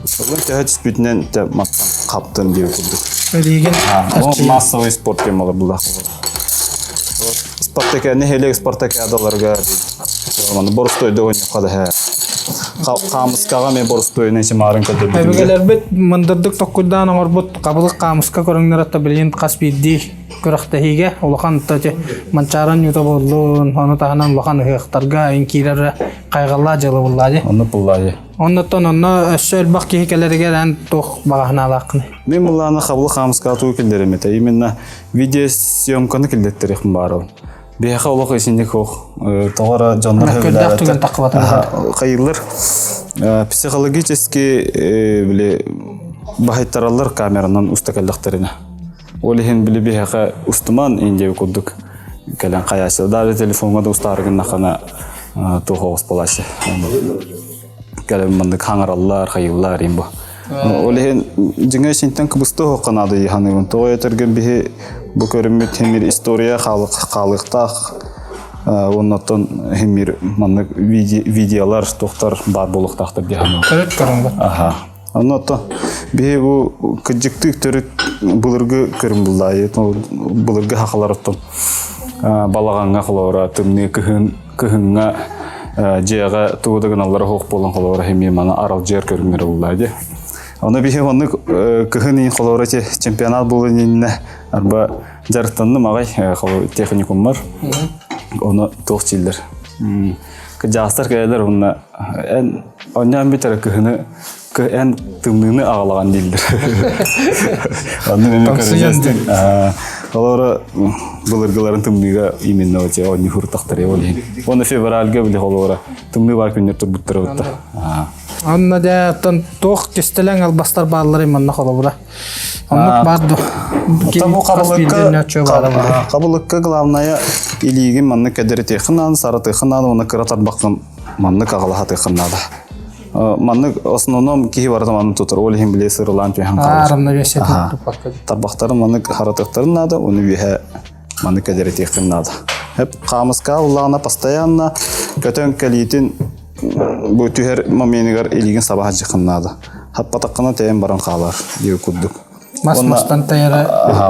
Speaker 1: Бүгүн төһө түспүтүнэн те маттан хаптын диир курдук.
Speaker 2: Билигин
Speaker 1: массовый спорт диэн буолар буллах. Спартакиада, нэһилиэк спартакиадаларга маны боростуойда оонньуохха да Хаамыскаҕа мен боростуойунан симаарын көрдөрбүтүм.
Speaker 2: Өбүгэлэрбит мындырдык токкуйдаан оҥорбут хабылык хаамыска көрүҥнэрэ билигин хас биирдии күрэхтэһиигэ улахан манчааран ньута буоллун, ону таһынан улахан ыһыахтарга ин киирэр хайҕаллаа дьыала буллаа дии.
Speaker 1: Онно буллаа дии.
Speaker 2: Оннуттан онно өссө элбэх киһи кэлэригэр эн туох баҕа санаалааххыный?
Speaker 1: Мин буллааны хабылык хаамыскаҕа тугу киллэрим этэ. Именно видеосъемканы киллэттэриэхпин баарабын. Биһиэхэ олох исинник ох тоҕо эрэ дьоннор
Speaker 2: Көрдөөх түгэн таххыбатын
Speaker 1: хайыллар психологически били баһыйтараллар камеранан уста кэллэхтэринэ. Ол иһин били биһиэхэ устуман индия курдук кэлэн хайааччы. Даже телефоҥҥа да устаары гыннаххына туох оҕус буолааччы. Кэлэн маннык хаҥараллар, хайыллар им бу. Ол иһин дьиҥэ синтэн кыбысты оһоххо наада дии саныыбын. Тоҕо этэргин биһи бу көрүммүт химир история хаалыктаах уоннаттан химир маннык видеолар туохтар баар буолуохтаахтар дии саныыбын.
Speaker 2: Төрүт көрүҥ
Speaker 1: Аха. Онно биһи бу кыдьыктык төрүт былыргы көрүҥ буллаайы былыргы хахалар оттон балаҕаҥҥа холоора тымныы кыһын кыһыҥҥа дьиэҕэ тугу да гыналлара суох буолан холоора эмиэ маны аралдьыйар көрүҥнэрэ буллаа дии. Ону биһи оннук кыһын иин холоора чемпионат буолан иннинэ арба дьарыктанным аҕай техникуммар. Ону туох дииллэр. Кыдьаастар кэлэлэр уонна эн онньоон бүтэрэ кыһыны эн тымныыны аҕалаҕан дииллэр. Онну мен көрөжөстүн. Олора былыргыларын тымныыга именно вот оонньуу хуртахтар ол иһин. Оны февральга били холора тымныы бар күннэр турбуттара бутта.
Speaker 2: Онно дэ оттон туох кистэлэҥ албастар баалларый манна холобура. Оннук баар ду.
Speaker 1: Оттон бу хабылыкка хабылыкка главное илиигин маннык кэдэритиэххин наада, саратыаххын наада, уонна кыра тарбаххын маннык аҕалаһатыаххын наада. Маннык основном киһи барыта маннык тутар, ол иһин били сырылаан түһэн хаалар.
Speaker 2: Равновесие туппакка.
Speaker 1: Тарбахтарын маннык харатыахтарын наада, уну үөһэ маннык кэдэритиэххин наада. Хеп хаамыска уллаҕына постоянно көтөн кэлиитин бу түһэр моменыгар илиигин саба сылдьыаххын наада. Хаппатаххына тэйэн баран хаалар диир курдук.
Speaker 2: Мас мастан тэйэрэ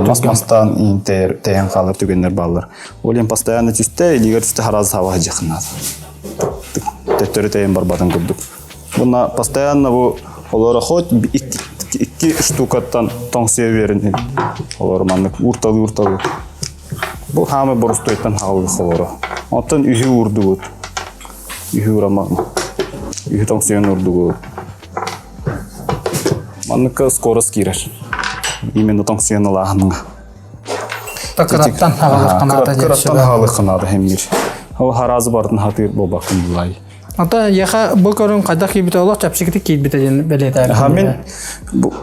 Speaker 1: мас мастан тэйэн хаалар түгэннэр бааллар. Ол иһин постоянно түстэ, илиигэр түстэ харазы саба сылдьыаххын наада. Төттөрү тэйэн барбатын курдук. Уонна постоянно бу олоро хоть икки штукаттан тоҥсуйа биэрин олору маннык уурталыы уурталыы. Бу хаамы боростуойтан хааллых олоро. Оттон үһү уурдубут. Үһү ураман. Үһү тоҥсуйан уурдубут. Манныкка скорость киирэр. Именно тоҥсуйан ылааһыныҥа.
Speaker 2: Кыраттан хаалыаххынаата
Speaker 1: Кыраттан хаалыаххынаата хэммир. Ол харазы бартын хатыыр буолбаккын булай.
Speaker 2: Ата яха бу көрүн хайдах киирбитэ олох чэпчэкитик киирбитэ диэн бэлиэтээбит.
Speaker 1: Ха мин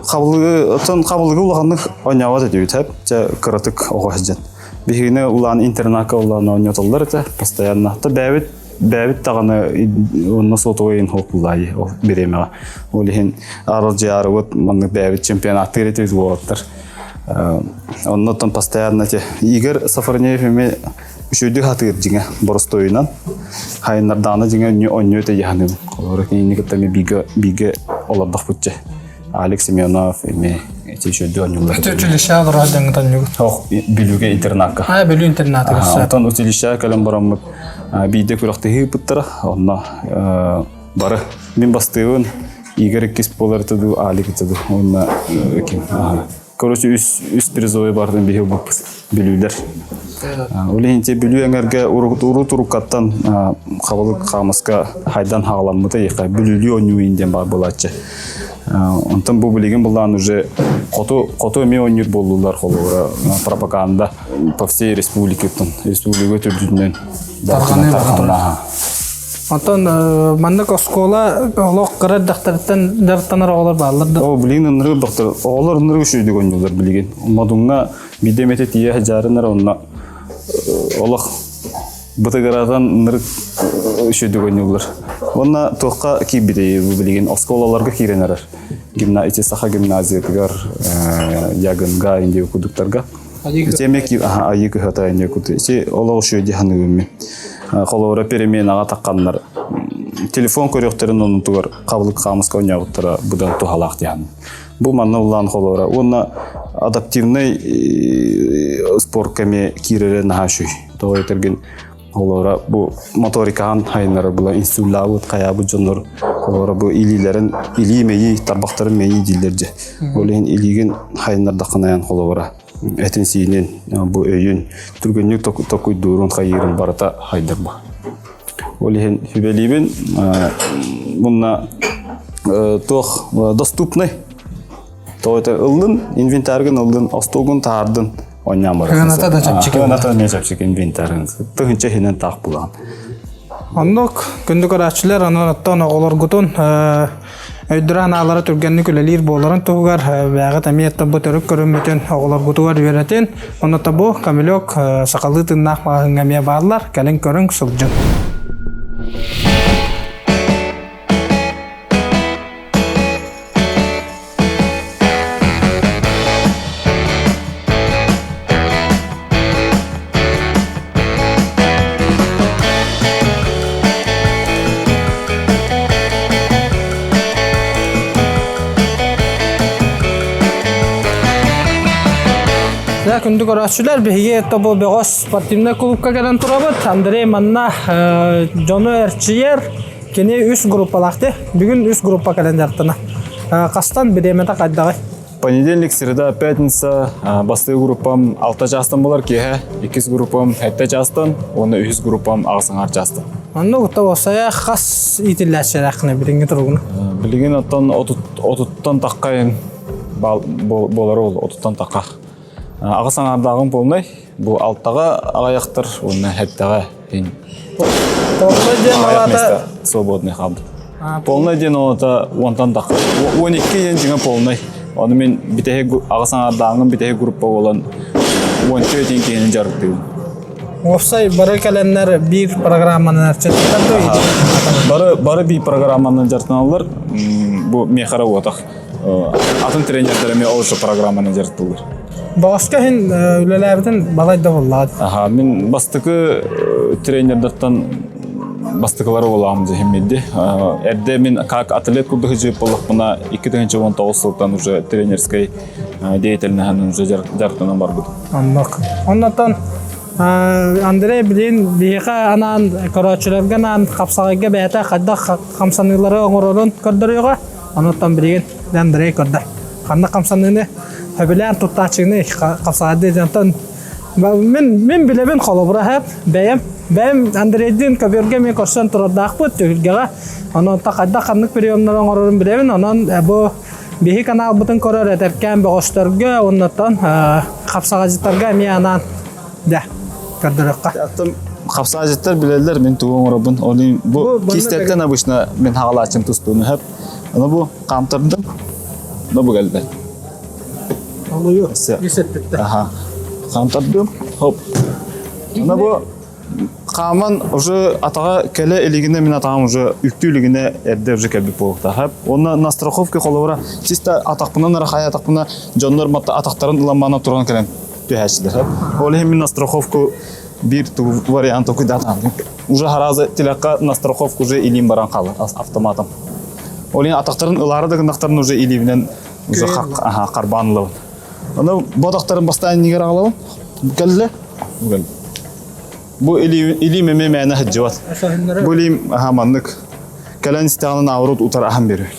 Speaker 1: хабылыгы отон хабылыгы улаханнык оонньообот этибит хэп чэ кыратык оҕо сылдьан. Биһигини улаан интернакка улаан оонньотоллор этэ постоянно. То бэйэбит бэйэбит даҕаны онно сотовайын хоокуллаайы ол бириэмэҕэ. Ол иһин аралдьыйаарыбыт маннык бэйэбит чемпионаттыыр этибит уолаттар. Оннуттан постоянно те Игорь Сафарнеев эми үчүгүйдүк хатыыр дьиҥэ боростуойунан хайыннардаҕына дьиҥэ онньу өтө дьаһаныым. Олору кинини кытта эми бииргэ бииргэ олордохпутча. Алекс Семенов эми эти үчүгүйдүк онньуллар.
Speaker 2: Училище олорор дьаҥытан ньугут.
Speaker 1: Ох, Бүлүүгэ интернакка.
Speaker 2: А, Бүлүү интернатыгар.
Speaker 1: Онтон училищеҕа кэлэн бараммыт биирдэ күрэхтэһии ыыппыттара. Онно бары мин бастыыбын Игорь иккис буолар этэ Алик этэ уонна ким короче үс үс призовой бардын биһи ылбыппыт бүлүүлэр ол иһин Бүлүү эҥэргэ урут уруккаттан хабылык хаамыска хайдан хаҕаламмыта иха бүлүүлүү оонньуу диэн баар буолааччы онтон бу билигин булаан уже хоту хоту эмиэ оонньуур буоллулар холобура пропаганда по всей республикаттан республика төрдүнэн
Speaker 2: тарҕаныы Онтон маннык оскуола олох кыра эрдэхтэриттэн дьарыктанар оҕолор бааллар да?
Speaker 1: О, билигин ынырык доктор. Оҕолор ынырык үчүгэйдик оонньууллар билигин. Модуҥҥа биирдэ эмэтэ тиийэ сылдьаарыннар онно олох бытыгыратан ынырык үчүгэйдик оонньууллар. Уонна туохха киирбитий бу билигин оскуолаларга киирэн эрэр. Гимна ити саха гимназиятыгар Ягынга индия кудуктарга. Ити эмиэ айыы кыһата инде куту. Ити олох үчүгэй ханыыбын мин. Холобура переменаҕа тахханнар телефон көрүөхтэрин оннутугар хабылык хаамыска оонньообуттара быдан туһалаах диэн. Бу манна улаан холобура уонна адаптивнай спортка эмиэ киирэрэ наһаа үчүгэй. Тоҕо этэргин Олора бу моторикаан хайыннара була инсуллаабыт хайаабыт дьоннор олора бу илиилэрин илии мэйии тарбахтарын мэйии дииллэр дьэ. Ол иһин илиигин хайыннардаххына холобура этин сиинин бу өйүн түргэнник токуйдуурун хайыырын барыта хайдар бу. Ол иһин сүбэлиибин мунна туох доступный То это ыллын, инвентарьгын ыллын, остуолгун таһаардын, оонньоон барасың.
Speaker 2: Кыаната да чэпчэки.
Speaker 1: Кыаната эмиэ чэпчэки инвентарьын. Тыһынча иһинэн таах булаҕын.
Speaker 2: Оннук күндү көрөөччүлэр, онон оттон оҕолоргутун өйдөрө анаалара түргэнник үлэлиир буоларын туһугар бэйэҕит эмиэ бу төрүт көрүммүтүн оҕолоргутугар үөрэтин. Онно бу Камелек сахалыы тыыннаах маҕаһыыҥҥа эмиэ бааллар. Кэлин көрүҥ, сылдьыҥ. Дьэ, күндү көрөөччүлэр, биһиги тобу бөҕөс спортивнай клубка кэлэн турабыт. Андрей манна дьону эрчийэр, Кини үс группалаах дии. Бүгүн үс группа кэлэн дьарыктана. Хастан бириэмэтэ хайдаҕый?
Speaker 1: Понедельник, среда, пятница бастакы группам алта чаастан болар киэһэ, иккис группам сэттэ чаастан, уонна үһүс группам аҕыс аҥаар чаастан.
Speaker 2: Онно utta осая хас иитиллээччилээххинэ билиҥҥи туругун?
Speaker 1: Билигин оттон отуттан тахха болар ол отуттан тахха. Аҕыс аҥаардааҕым полнай, бу алтаҕа аҕайахтар уонна сэттэҕэ
Speaker 2: Полный диэн
Speaker 1: аҕыйах свободный хаалбыт. Полный диэн олото уонтан тахха. 12 диэн дьиҥэ полный. Ону мин бүтэһик аҕыс аҥаардааҕым бүтэһик группа буолан 14 киһини дьарыктыыбын.
Speaker 2: Уопсай бары кэлэннэр биир программанан эрчиллэллэр дуо?
Speaker 1: Бары бары биир программанан дьарыктаналлар. Бу миэхэ эрэ уотах. Атын тренердэр эмиэ ол программаны дьарыктыыллар.
Speaker 2: Боҕоско иһин үлэлээбитин балай да буллаҕа.
Speaker 1: Аха, мин бастакы тренердартан бастакылары буолаҕым дьиһиммидди. Эрдэ мин как атлет курдук сылдьыбыт буоллахпына 2019 сылтан уже тренерскэй деятельноһын уже дьарыктанан барбытым.
Speaker 2: Оннук. Оннотон Андрей билин биһиэхэ анаан көрөөччүлэргэ анаан хапсаҕайга бэйэтэ хайдах хамсаныылары оҥорорун көрдөрүөҕэ. Онуттан билигин Андрей көрдөр. Ханна хамсаныыны сөбүлээн туттааччыны хапсаҕайдыы дьонтон мин мин билэбин холобура хэп бэйэм бэйэм Андрейдиин көбүөргэ эмиэ көрсөн турардаахпыт түһүлгэҕэ онон хайдах ханнык приемнары оҥорорун билэбин онон бу Биһи каналбытын көрөр этэркээн бөҕөстөргө уоннаттан хапсаҕадьыттарга эмиэ анаан дэ көрдөрөххө.
Speaker 1: Аттым хапсаҕадьыттар билэллэр мин тугу оҥоробун. Ол бу кистэртэн обычно мин хаҕалааччым тустууну хөп. Аны бу хаамтардым. Но бу кэлбэт.
Speaker 2: Олуйу. Үс өттүттэ.
Speaker 1: Аха. Хаамтардым. Хоп. Аны бу Хааман уже атаҕа кэлэ илигинэ мин атаҕым уже үктүү илигинэ эрдэ уже кэлбит буолуохтаах. Уонна на страховке холобура чисто атахпынан эрэ хайа атахпына дьоннор атахтарын ылан маана туран кэлэн түһээччилэр. Ол иһин мин на страховку биир вариант куйдаатаан. Уже харазы тилэххэ на страховку уже илиим баран хаалар автоматом. Ол иһин атахтарын ылаары да гыннахтарын уже илиибинэн уже харбаан ылабын. Аны бу атахтарын бастаан иннигэр аҕалабын. Кэллэ. Бу илиим эмиэ мээнэ сылдьыбат. Бу илиим аха маннык кэлэн истэҕинэ наоборот утары аһан биэрэр.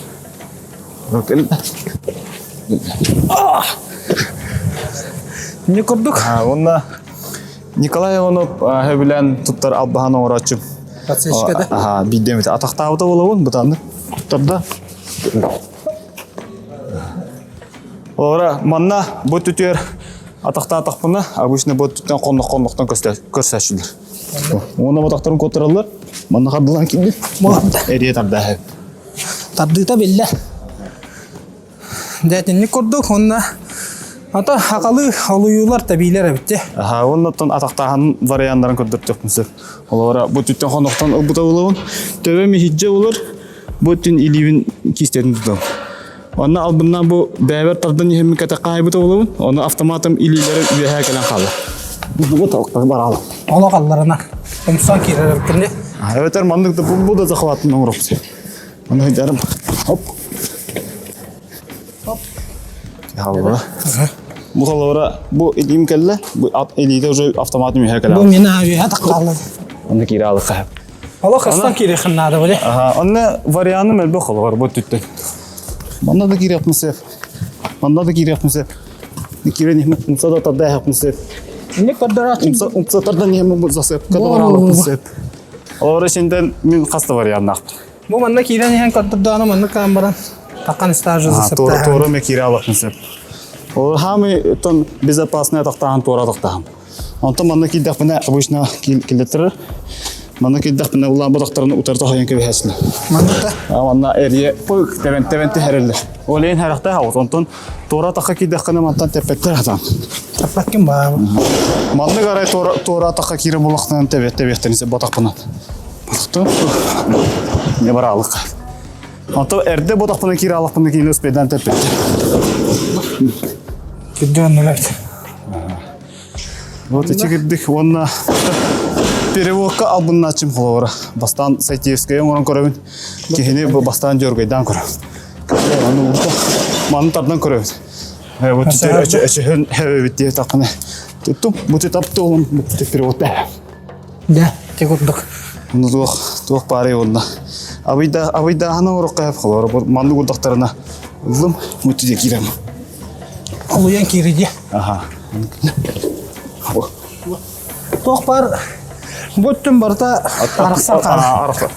Speaker 2: Не курдук.
Speaker 1: Уонна Николай Иванов сөбүлээн туттар албаһан оҥорооччу.
Speaker 2: Подсечка да?
Speaker 1: Аха, биирдэ эмит атахтаабыта буолабын, бытааннык туттарда. Олора манна бу түтүөр атахтаатахпына, обычно бу түттэн хоннох-хоннохтон көрсөөччүлэр. Уонна ботахтарын куоттараллар. Манна хардылаан киирдим. Эрийэ тардааһы.
Speaker 2: Тардыыта биллэ. Дэтинник курдук уонна ата хакалы олуйуулар тэбиилэр эбитти.
Speaker 1: Аха, уонна атахтааһын варианнарын көрдөртөхпүн сөп. Олора бу түттэн хоннохтон ылбыта булабын. Төбөм иһиджэ булар. Бу түн илиибин кистэтин тутам. Онно албыннаан бу бэйэбэр тардан иһэммин кэтэх хаайбыта буолабын. Ону автоматым илиилэрэ үөһээ кэлэн хаалла. Бу талкка бараалым.
Speaker 2: Олох алларына. Умсан киирэр эбиккин дии.
Speaker 1: Эбэтэр маннык да бу да захватын оҥоробут. Ону ыйдарым. Хоп.
Speaker 2: Хоп.
Speaker 1: Хаалла. Бу холобура бу илиим кэллэ. Бу илиитэ уже автоматым үөһээ кэлэ.
Speaker 2: Бу мин үөһээ таххаалла.
Speaker 1: Онно киирэ алыкка.
Speaker 2: Олох астан киириэххин наада били.
Speaker 1: Аха, онно варианым элбэх холобур бу өттүттэн. Манна да киириэхпин сөп. Манна да киириэхпин сөп. Киирэн иһим умса да тардаахпын сөп.
Speaker 2: Инник көрдөрөөччү.
Speaker 1: Умса умса тардан иһим бу засыпка да бараалыппын сөп. Олор ичинтэн мин хас да варианнаахпын.
Speaker 2: Бу манна киирэн иһэн көрдөрдөҕүнэ маннык каан баран такан стажы засыптааһын.
Speaker 1: Туора ме киирэ алахпын сөп. Ол хаамый тон безопасный атахтааһын туора атахтааһын. Онтон манна киирдэхпинэ обычно киллэттэрэр. Манна киирдэхпинэ улаан бодохторун утарыта хойон кэбиһээччилэр.
Speaker 2: Манна
Speaker 1: Манна эрийэ пык тэбэн тэбэн түһэрэллэр. Ол иһин харахтаах аҕыс. Онтон туора атахха киирдэххинэ мантан тэппэттэр хатаан.
Speaker 2: Тэппэккин баа.
Speaker 1: Маннык арай туора туора атахха киирэн булахтанан тэбиэт тэбиэхтэрин сөп ботахпынан. Ботахтан не бараалык. Онтон эрдэ ботахпына киирэ алахпына киинэ успейдан тэппэттэр.
Speaker 2: Күрдүөн өлөт.
Speaker 1: Вот ити кирдик уонна переводка албыннааччым холобура. Бастаан Сайтиевская оҥорон көрөбүн. Киһини бу бастаан дьөргөйдөөн көрөбүн. Аны маны тардан көрөбүн. Бу өчөһөн хэбэбит диye таққыны туттум. Бу тапты олом бу переводта.
Speaker 2: Да, те курдук.
Speaker 1: Ну туох туох баарый уонна. Абыйда абыйдааһына оҥороххо холобура бу маннык урдахтарына ыллым бу тиде киирем.
Speaker 2: Олуйан киириди.
Speaker 1: Аха.
Speaker 2: Туох бар бу өттүн барыта арахсан хаалар.
Speaker 1: Арахсан.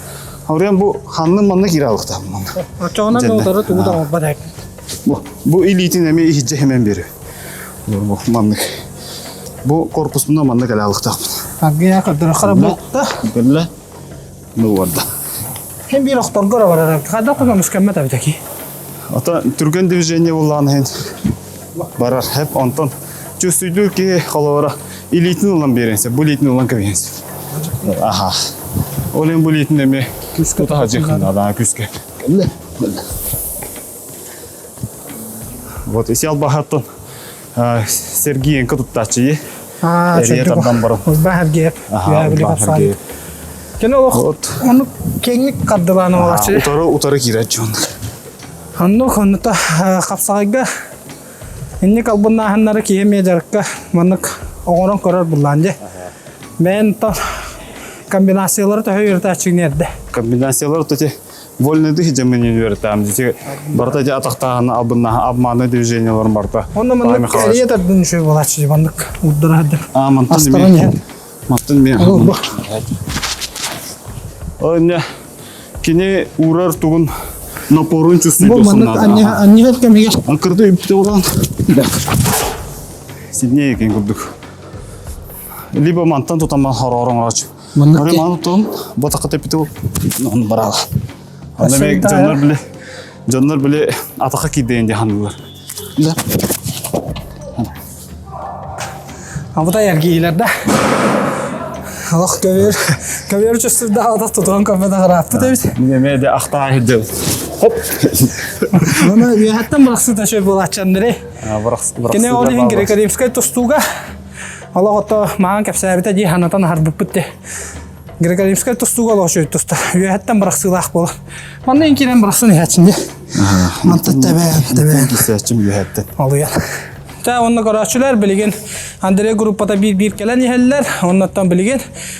Speaker 1: Ауриан бу ханнын манна киирэ алыкта.
Speaker 2: Очоҕунан да утары тугу да оҥорбот эбит.
Speaker 1: Бу бу илиитин эмиэ иһирдьэ хэмэн биэрэр. Бу маннык. Бу корпусунан манна кэлэ алыктаахпын.
Speaker 2: Аргыйа көрдөрөххө буолта.
Speaker 1: Кэллэ. Ну барда.
Speaker 2: Хем биир охторго эрэ барар эбит. Хайдах көмүс көммөт эбит эки.
Speaker 1: Ата түргэн движение буллаан иһин барар хеп онтон чувствуйдуур киһи холобура илиитин ылан биэриэн сөп, бу илиитин ылан кэбиһиэн сөп. Аха. Ол иһин бу илиитин эмиэ күүскэ тутаһа күүскэ. Кэллэ. Вот isi албаһаттан Сергиенко туттааччы Эрийэ тардан баран.
Speaker 2: Урбаан Сергеев. Кини олох ону киэҥник хардылаан оҥороччу.
Speaker 1: Утары утары киирээччи онно.
Speaker 2: Оннук оннута хапсаҕайга инник албыннааһыннары киһи эмиэ дьарыкка маннык оҥорон көрөр буллаан дьэ. Бэйэн комбинациялары төһө үөрэтээччигин эрдэ.
Speaker 1: Комбинациялары то вольный дыхи мен үөрэтээм дити барыта ди атахтааһына албыннаһа обманный движенияларым барыта.
Speaker 2: Онно маннык эрийэ тардын үчүгэй буолааччы маннык урдара сылдьар.
Speaker 1: А мантан мен мантан мен Ол эмне кини уурар тугун Напорун чувствует
Speaker 2: Бу маннык анньыһар кэмигэр.
Speaker 1: Анкырды үпте улан. Сильнее екен курдук. Либо мантан тутан хоророн оч.
Speaker 2: Маннык
Speaker 1: Маны тутан батака тепити он барал. Анда мен дьоннор биле дьоннор биле атака кийдейин деханылар. Да.
Speaker 2: Абытай эргиилэр да. Олох көбүөр көбүөр чувствуйда атах тутуһан көрбөтө харааппыт эбит.
Speaker 1: Неме де ахтаа хидел. Хоп.
Speaker 2: Оны үөһэттэн бырахсыта шөй буолааччы Андрей. Кини ол иһин Греко-Римскай тустууга олох ото маан кэпсээбитэ дии ханатан аһарбыппыт де. Греко-Римскай тустууга олох үчүгэй туста. Үөһэттэн бырахсыылаах буолар. Манна ин киирэн бырахсан иһээччин дии. Манта тэбээн, тэбээн.
Speaker 1: Кисээччим үөһэттэн.
Speaker 2: Олуйан. Та онно көрөөччүлэр билигин Андрей группата биир-биир кэлэн иһэллэр. Оннуттан билигин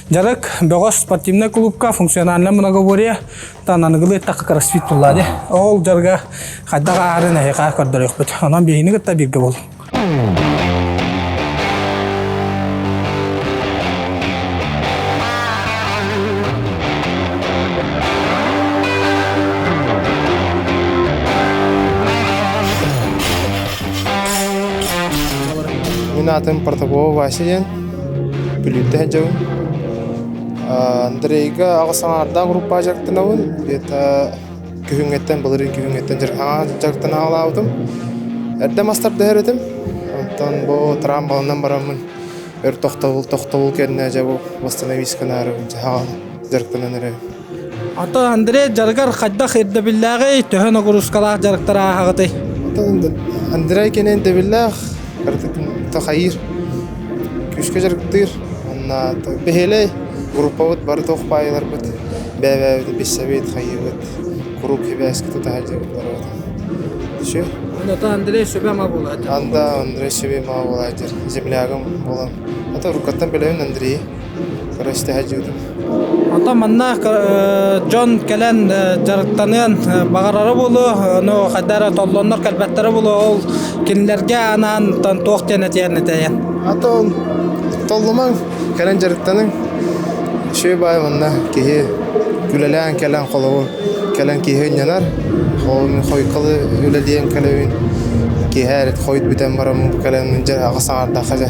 Speaker 2: дьарык бөҕөс спортивнай клубка функциональнай многоборье тан аныгылыы эттэххэ кроссфит булла дии. Ол дьарыга хайдах ааһарын эһиэхэ көрдөрүөхпүт. Онон биһигини кытта бииргэ буолуҥ.
Speaker 4: Мин аатым Протопопов Вася диэн, Бүлүүттэн сылдьабын. Андрейга аҕыс аҥаардаах группа дьарыктанабын. Где-то күһүҥҥэттэн, былырыын күһүҥҥэттэн дьарыктана аҕалаабытым. Эрдэ мас тардыһар этим. Онтон бу трамбаланан бараммын өр тохтобул тохтобул кэннэ дьэ бу восстановись гынаарыбын дьарыктанан эрэбин.
Speaker 2: Ата Андрей дьарыгар хайдах ирдэбиллээҕий, төһө ноҕуруускалаах дьарыктар ааһаҕытый?
Speaker 4: Оттон Андрей кэнэ ирдэбиллээх, хайыыр, күүскэ дьарыктыыр. Уонна бэһиэлэй группабыт бары туох баайыларбыт бэйэ-бэйэбитин билсэбит, хайыыбыт, куруук сибээскэ тутаһа сылдьабыт барыбыт. Все.
Speaker 2: Ата Андрей сүбэ-ама буолааччы.
Speaker 4: Анда Андрей сүбэ-ама буолааччы. Землягым буолан. Ата уруккаттан билэбин Андрейи. Көрө-истэ сылдьыбытым.
Speaker 2: Онтон манна дьон кэлэн дьарыктаныан баҕарара буолуо, ону хайда эрэ толлоннор кэлбэттэрэ буолуо, ол кинилэргэ анаан туох диэн этиэн этэйэн?
Speaker 4: А то толлумаҥ, кэлэн дьарыктаныҥ. Үчүгэй баай манна киһи үлэлээн кэлэн холобур кэлэн киһи ынньанар. Холобур хойуккалы үлэлиэн кэлэбин. Киэһэ эрэ хойут бүтэн бараммын кэлэн дьэ аҕыс аҥаардахха дьэ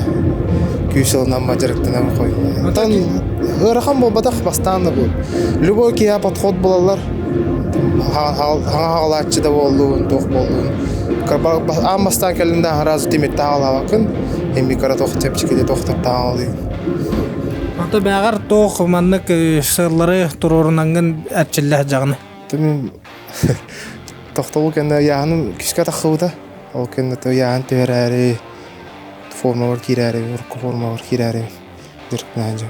Speaker 4: күүс ылынан дьарыктанан хой. Оттон ыарахан буолбатах бастаан да бу. Любой киһи подход булаллар. Хаҥа хаҕалааччы да буоллун, туох буоллун. Аан бастаан кэллин да сразу тимиртэ хаҕалаабаккын. Эми кыра туох чэпчэкитэ туохтартаан алыын.
Speaker 2: Ото бэҕэр туох маннык сыаллары туруорунаҥҥын эрчиллэ сылдьаҕын?
Speaker 4: Мин тохтобул кэннэ ыйааһыным күүскэ тахсыбыта. Ол кэннэ ыйааһын түһэрээри формабар киирээри, урукку формабар киирээри дьарыктанаан дьэ.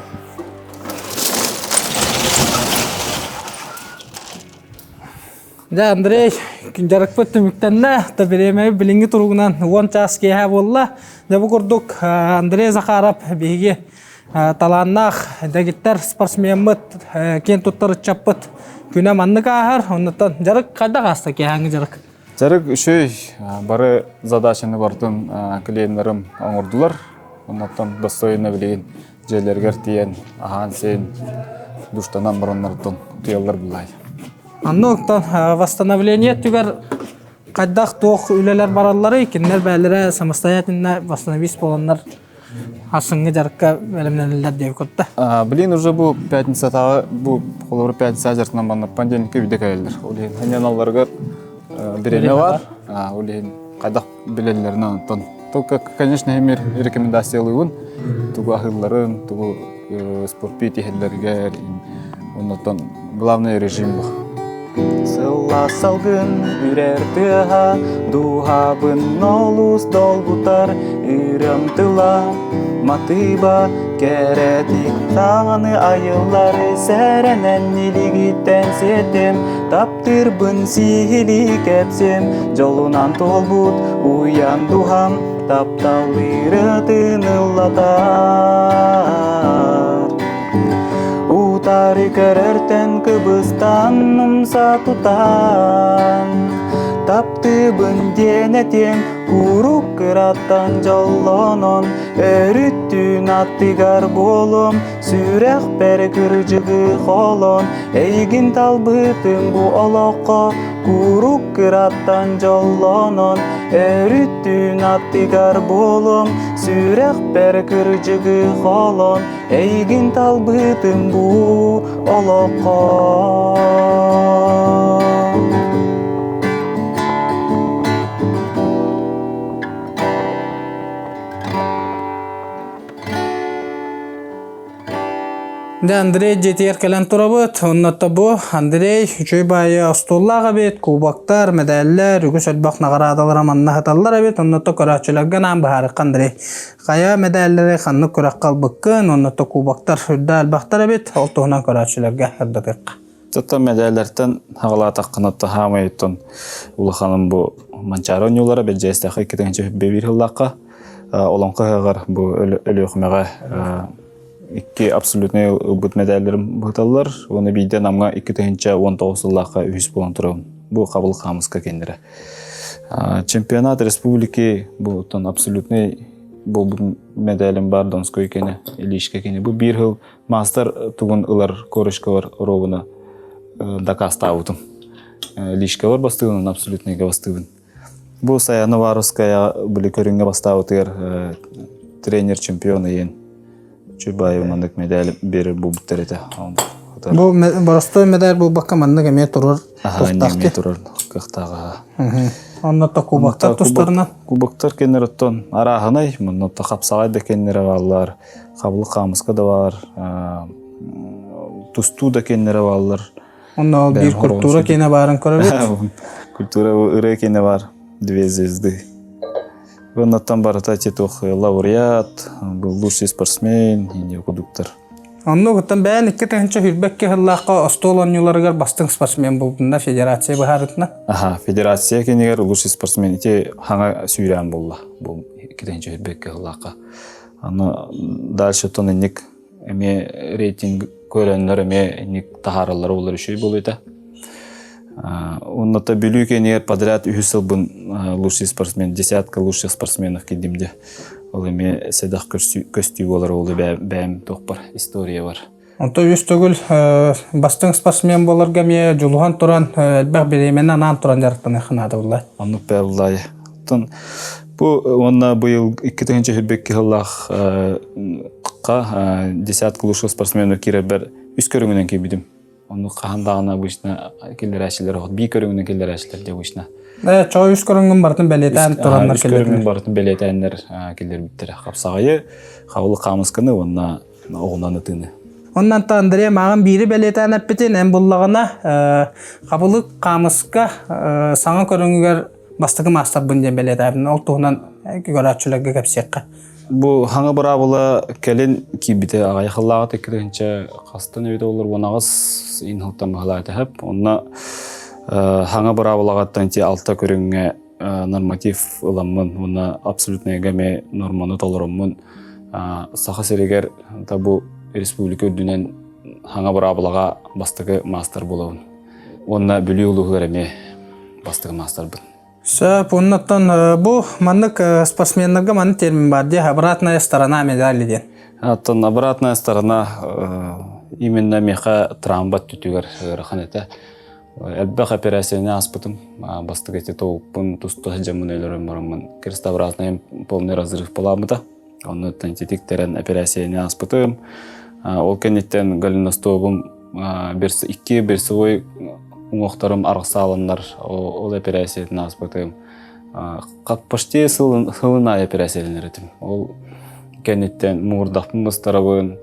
Speaker 2: Дьэ, Андрей, дьарыкпыт түмүктэннэ. Та бириэмэ билиҥҥи туругунан 10 чаас киэһэ буолла. Дьэ, бу курдук Андрей Захаров биһиги талааннаах дэгиттэр спортсмеммыт, киэн туттар ыччаппыт күнэ маннык ааһар. Оннуттан дьарык хайдах ааста киэһээҥҥи дьарык?
Speaker 1: Дьарык үчүгэй. Бары задачаны барытын клиеннарым оҥордулар. Оннуттан достойно билигин дьиэлэригэр тиийэн аһаан-сиэн душтанан бараннартан утуйаллар буллай.
Speaker 2: Онно оттон восстановление түгэр хайдах туох үлэлэр баралларый? Кинилэр бэйэлэрэ самостоятельно восстановить буоланнар Ассыҥҥы дьарыкка бэлэмнэнэллэр диэбит курда.
Speaker 1: Блин, уже бу пятницатааҕы бу холобур пятница дьарыктанан баннар понедельникка биирдэ кэлэллэр. Ол иһин ханьаналларыгар бириэмэ бар. Ол иһин хайдах билэллэринэн онтон. Только, конечно, эмир рекомендациялыыбын. Тугу аһыылларын, тугу спортпит иһэллэригэр, оннуттан главный режим бу.
Speaker 5: Сыллаас салгын үрэр тыаһа, дууһабын олус долгутар ырыам тыла, матыыба кэрэтик таҥаны айыллар сэрэнэн илигиттэн сиэтим, таптыырбын сиһилии кэпсиэм, дьолунан туолбут уйан дууһам таптал ырыатын ыллатар. Утары көрөртөн кыбыстан умса тутан Таптыыбын диэн этиэм куруук кыраттан дьоллонон Өрүттүүн аттыгар буолуом Сүрэхпэр кырдьыгы холон Эйигин талбытым бу олоххо Курук кыраттан дьоллонон Өрүттүүн аттыгар буолуом Сүрэхпэр кырдьыгы холон Эйигин талбытым бу олоххо.
Speaker 2: Дэ Андрей дьиэтигэр кэлэн турабыт. Оннотто бу Андрей үчүгэй баайы остуоллаах эбит, кубоктар, мэдээллэр, үгүс элбэх наҕараадалара манна сыталлар эбит. Оннотто көрөөччүлэргэ анаан быһаарыкка Андрей. Хайа мэдээллэри ханнык күрэххэ ылбыккын, уонна то кубоктар үрдэ элбэхтэр эбит, ол туһунан көрөөччүлэргэ ырдатыахха.
Speaker 1: Тото мэдээллэртэн хаҕалаатаххына таһаамайыттан улаханым бу Манчаары оонньуулара бэдьээстэхэ 2001 сыллаахха Олоҥхо ыһыаҕар бу Өлүөхүмэҕэ икки абсолютнай ылбыт мэдээллэрим быһыталлар. Уонна биирдэ Намҥа 2019 сыллаахха үһүс буолан турабын. Бу Хабыл Хаамыска кэннирэ. Чемпионат республики бу оттон абсолютный буолбут медалем бар Донской кene, Илишка кene. Бу биир сыл мастер тугун ылар корочкалар ровно дакастаабытым. Лишкалар бастыыбын, абсолютныйга бастыыбын. Бу Саяна Варовская били көрүҥҥэ бастаабытыгар тренер чемпион иен Чубаев маннык медаль берер буолбуттар этэ.
Speaker 2: Бу боростой медаль буолбакка маннык эмиэ турар
Speaker 1: эмиэ турар кыахтааҕа.
Speaker 2: Онно то кубоктар тустарынан.
Speaker 1: Кубоктар кеннер оттон арааһынай, манна то хапсаҕай да кеннере бааллар, хабылык хаамыска да бар, тустуу да кеннере бааллар.
Speaker 2: Онно ол биир культура киэнэ баарын көрөбүт.
Speaker 1: Культура ырыа киэнэ бар, две звезды. Оннуттан барыта титух лауреат, был лучший спортсмен, инде кудуктар.
Speaker 2: Онно кыттан бэйэн 2022 сыллаахха остуол оонньууларыгар бастыҥ спортсмен буолбунна федерация быһаарытына.
Speaker 1: Аха, федерация кинигэр лучший спортсмен ити хаҥа сүүрээн буолла бу 2022 сыллаахха. Аны дальше тон инник эмиэ рейтинг көрөннөр эмиэ инник таһаараллара болар үчүгэй буолуйта. Онното Бүлүү кэнигэр подряд үһүс сылбын лучший спортсмен, десятка лучших спортсменов киирдим де. Ол эмиэ сэдэх көстүү буолар ол бэйэм туохпар история бар.
Speaker 2: Онто үс төгүл бастыҥ спортсмен буоларга эмиэ дьулуһан туран элбэх бириэмэни анаан туран дьарыктаныахха наада булла.
Speaker 1: Оннук бээ буллаайы. Оттон бу уонна быйыл 2022 сыллаах десятка лучших спортсменов киирэрбэр үс көрүҥүнэн киирбитим. Ону хаһан даҕаны обычно киллэрээччилэр оһот бии көрүҥүнэн киллэрээччилэр дьэ обычно.
Speaker 2: Э, чоо үс көрүҥүн барытын бэлиэтээн тураннар
Speaker 1: Үс көрүҥүн барытын бэлиэтээннэр киллэрбиттэрэ. Хапсаҕайы, хабылы хаамысканы уонна оҕунан ытыыны.
Speaker 2: Оннан та Андрей мааҕын биири бэлиэтээн эппитин эн буллаҕына хабылык хаамыска саҥа көрүҥүгэр бастакы маастарбын диэн бэлиэтээбин. Ол туһунан көрөөччүлэргэ кэпсиэххэ.
Speaker 1: Бу хаҥа быраабыла кэлин киирбитэ аҕыйах сыллааҕыта иккитинчэ хастан эбитэ олор уон аҕыс инһылтан быһалаата Онно хаҥа быраабылаҕыттан ти алта көрүҥҥэ норматив ыламмын уонна абсолютныйга эмиэ норманы толороммун Саха сиригэр да бу республика үрдүнэн хаҥа быраабылаҕа бастакы маастар буолабын. Уонна Бүлүү улууһугар эмиэ бастакы маастарбын.
Speaker 2: Сөп, оннуттан бу маннык спортсменнарга маннык термин бар дии, обратная сторона медали диэн.
Speaker 1: Оттон обратная сторона именно миэхэ травма өттүтүгэр ыарахан этэ. Элбэх операцияны ааспытым. Бастакы ити тобукпун туста сылдьаммын өлөрөн бараммын крестообразный полный разрыв буолаабыта. Оннуттан тиктэрэн операцияны ааспытым. Ол кэнниттэн голеностопум икки берцевой уҥуохтарым арахсааланнар ол операциятын ааспытым. Почти сылын аайы операцияланар этим. Ол кэнниттэн муҥурдахпын быстарабын,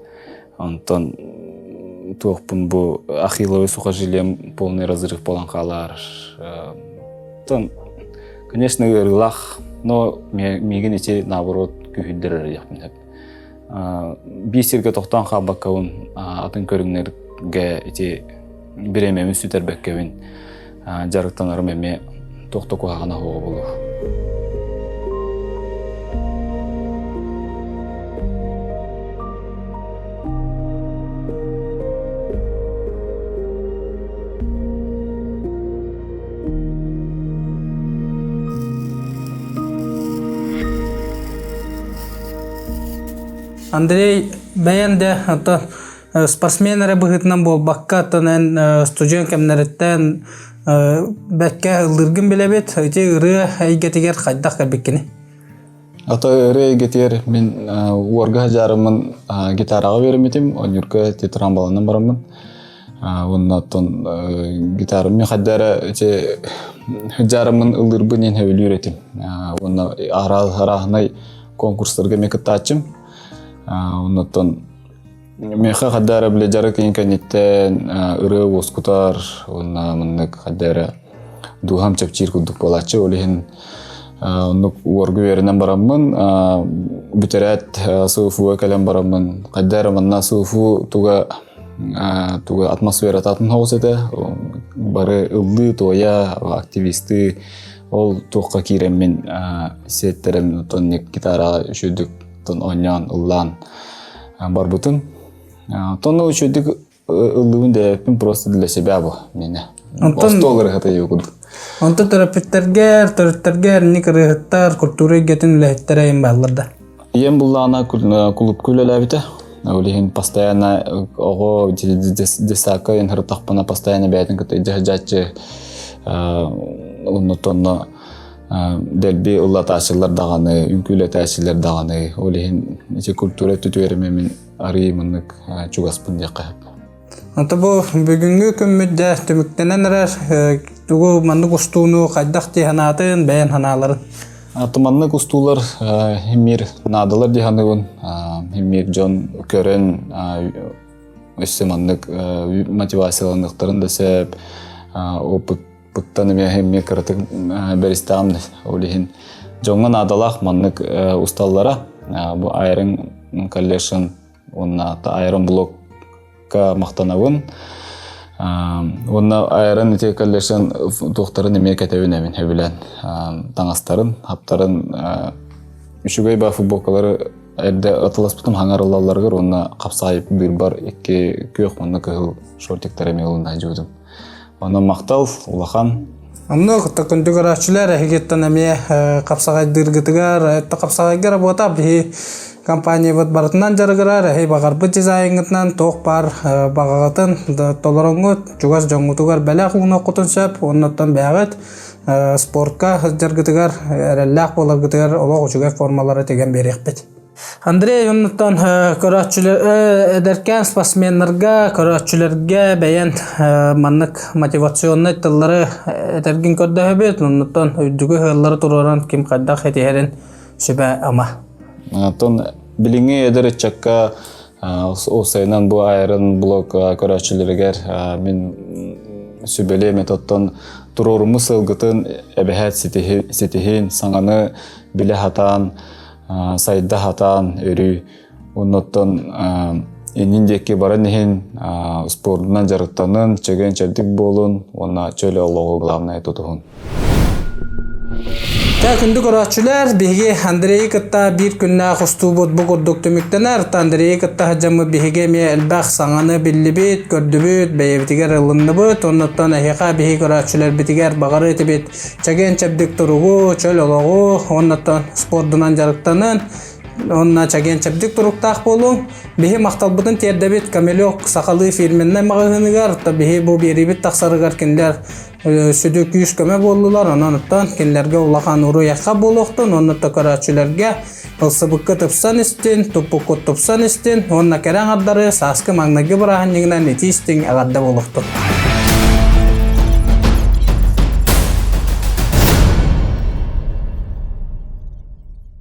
Speaker 1: онтон туохпун бу ахилловый сухожилием полный разрыв буолан хаалар. Оттон, конечно, ыарыылаах, но миигин ити наоборот күүһүрдэр диэхпин сөп. Биир сиргэ тохтоон хаалбаккабын атын көрүҥнэргэ ити бириэмэбин сүтэрбэккэбин дьарыктанарым эмиэ туох да куһаҕана суоҕа буолуо.
Speaker 2: Андрей, бэйэн де ото спортсмен эрэ быһыытынан буолбакка, оттон эн студент кэмнэриттэн бэккэ ыллыыргын билэбит. Ити ырыа эйгэтигэр хайдах кэлбиккиний?
Speaker 1: Ото ырыа эйгэтигэр мин уорга садьаарыммын гитараҕа үөрэммитим, онньурга тетрамбаланан бараммын. Уонна оттон гитарам мин хайда эрэ ити дьаарыммын ыллыырбын иһин сөбүлүүр этим. Уонна арааһынай конкурстарга эмиэ кыттааччым. Оннуттан миэхэ хайда эрэ бile дьарык иһин кэнниттэн ырыа уоскутар уонна маннык хайда эрэ дууһам чэпчиир курдук буолааччы. Ол иһин оннук уоргу үөрэнэн бараммын бүтэрээт СУФУга кэлэн бараммын хайда эрэ манна СУФУ туга туга атмосферата атын соҕус этэ. Бары ыллыы-туойа, активисты ол туохха киирэммин сиэттэрэн оттон гитараҕа үчүгдүк оонньоон ыллаан барбытым. Оттон үчүгдүк ыллыыбын дэбэппин просто для себя бу миэнэ. Остуол ырыһыта диэбит курдук.
Speaker 2: Онтон төрөппүттэргэр, төрүттэргэр инник ырыаһыттар, культура эйгэтин үлэһиттэрэ эйин бааллар да?
Speaker 1: Ийэм буллаҕына кулуупка үлэлээбитэ. Ол иһин постоянно оҕо десака инһыртахпына постоянно бэйэтин кытта илдьэ сылдьааччы онно дэлби ыллатааччылар даҕаны, үҥкүүлэтээччилэр даҕаны. Ол иһин ити культура өттүтүгэр эмиэ мин арыый маннык чугаспын диэххэ сөп.
Speaker 2: Ото бу бүгүҥҥү күммүт дьэ түмүктэнэн эрэр. Тугу маннык устууну хайдах дии санаатын, бэйэн санааларын?
Speaker 1: Маннык устуулар химмир наадалар дии саныыбын. Химмир дьон көрөн өссө маннык мотивацияланыахтарын да сөп. Опыт эмиэ химмир кыратык бэристэҕим ол иһин дьоҥҥо наадалаах маннык усталлара. Бу Iron Collection уонна Iron Block-ка махтанабын. Уонна Iron ити collection туохтарын эмиэ кэтэбин эбин сөбүлээн таҥастарын, хаптарын үчүгэй ба футболкалары эрдэ атыласпытым хаҥар ылалларыгар уонна хапсаайып быырбар икки күөх уонна кыһыл шортиктары эмиэ ылын сылдьыбытым. Онон махтал улахан.
Speaker 2: Онно күндү көрөөччүлэр эһигиттэн эмиэ хапсаҕайдыыргытыгар, хапсаҕайга работа биһи компаниябыт барытынан дьарыгырар, эһи баҕарбыт дизайҥытынан туох баар баҕаҕытын толороҥҥут, чугас дьоҥҥутугар бэлэх уунуоххутун сөп, оннуттан бэйэҕит спортка сылдьаргытыгар, эрэллээх буоларгытыгар олох үчүгэй формалары тигэн биэриэхпит. Андрей оннуттан көрөөччүлэр эдэркээн спортсменнарга, көрөөччүлэргэ бэйэн маннык мотивационнай тыллары этэргин көрдөһөбүт. Оннуттан үрдүгү ыаллары туруоран ким хайдах этиһэрин сүбэ-ама.
Speaker 1: Оттон билиҥҥи эдэр ыччакка уопсайынан бу Iron блок көрөөччүлэригэр мин сүбэлиэм оттон туруорумму сылгытын эбэһээт ситиһин, саҥаны билэ сатаан сайда сатаан өрүү оннуттан иннин диэки баран иһин спордунан дьарыктанын, чэгиэн-чэбдик буолун уонна чөл олоҕу главное тутуһун.
Speaker 2: Тэ күндү көрөөччүлэр, биһиги Андрейы кытта биир күннээх устуубут бу курдук түмүктэнэр. Андрейы кытта сылдьаммыт биһиги эмиэ элбэх саҥаны биллибит, көрдүбүт, бэйэбитигэр ылынныбыт. Оннуттан эһиэхэ биһиги көрөөччүлэрбитигэр баҕарыы этибит чэгиэн-чэбдик туругу, чөл олоҕу, уоннаттан спордунан дьарыктанын, уонна чэгиэн-чэбдик туруктаах буолуҥ. Биһи махталбытын тиэрдэбит Камелек сахалыы фирменнай маҕаһыыныгар, биһи бу биэриибит тахсарыгар кинилэр сүдү күүс-көмө буоллулар, онон оттон кинилэргэ улахан уруй-айхал буолуохтун, уонна көрөөччүлэргэ ылсыбыкка тупсан истин, туппуккут тупсан истин, уонна кэрэ аҥардары сааскы маҥнайгы бырааһынньыгынан итии истиҥ эҕэрдэ буолуохтун.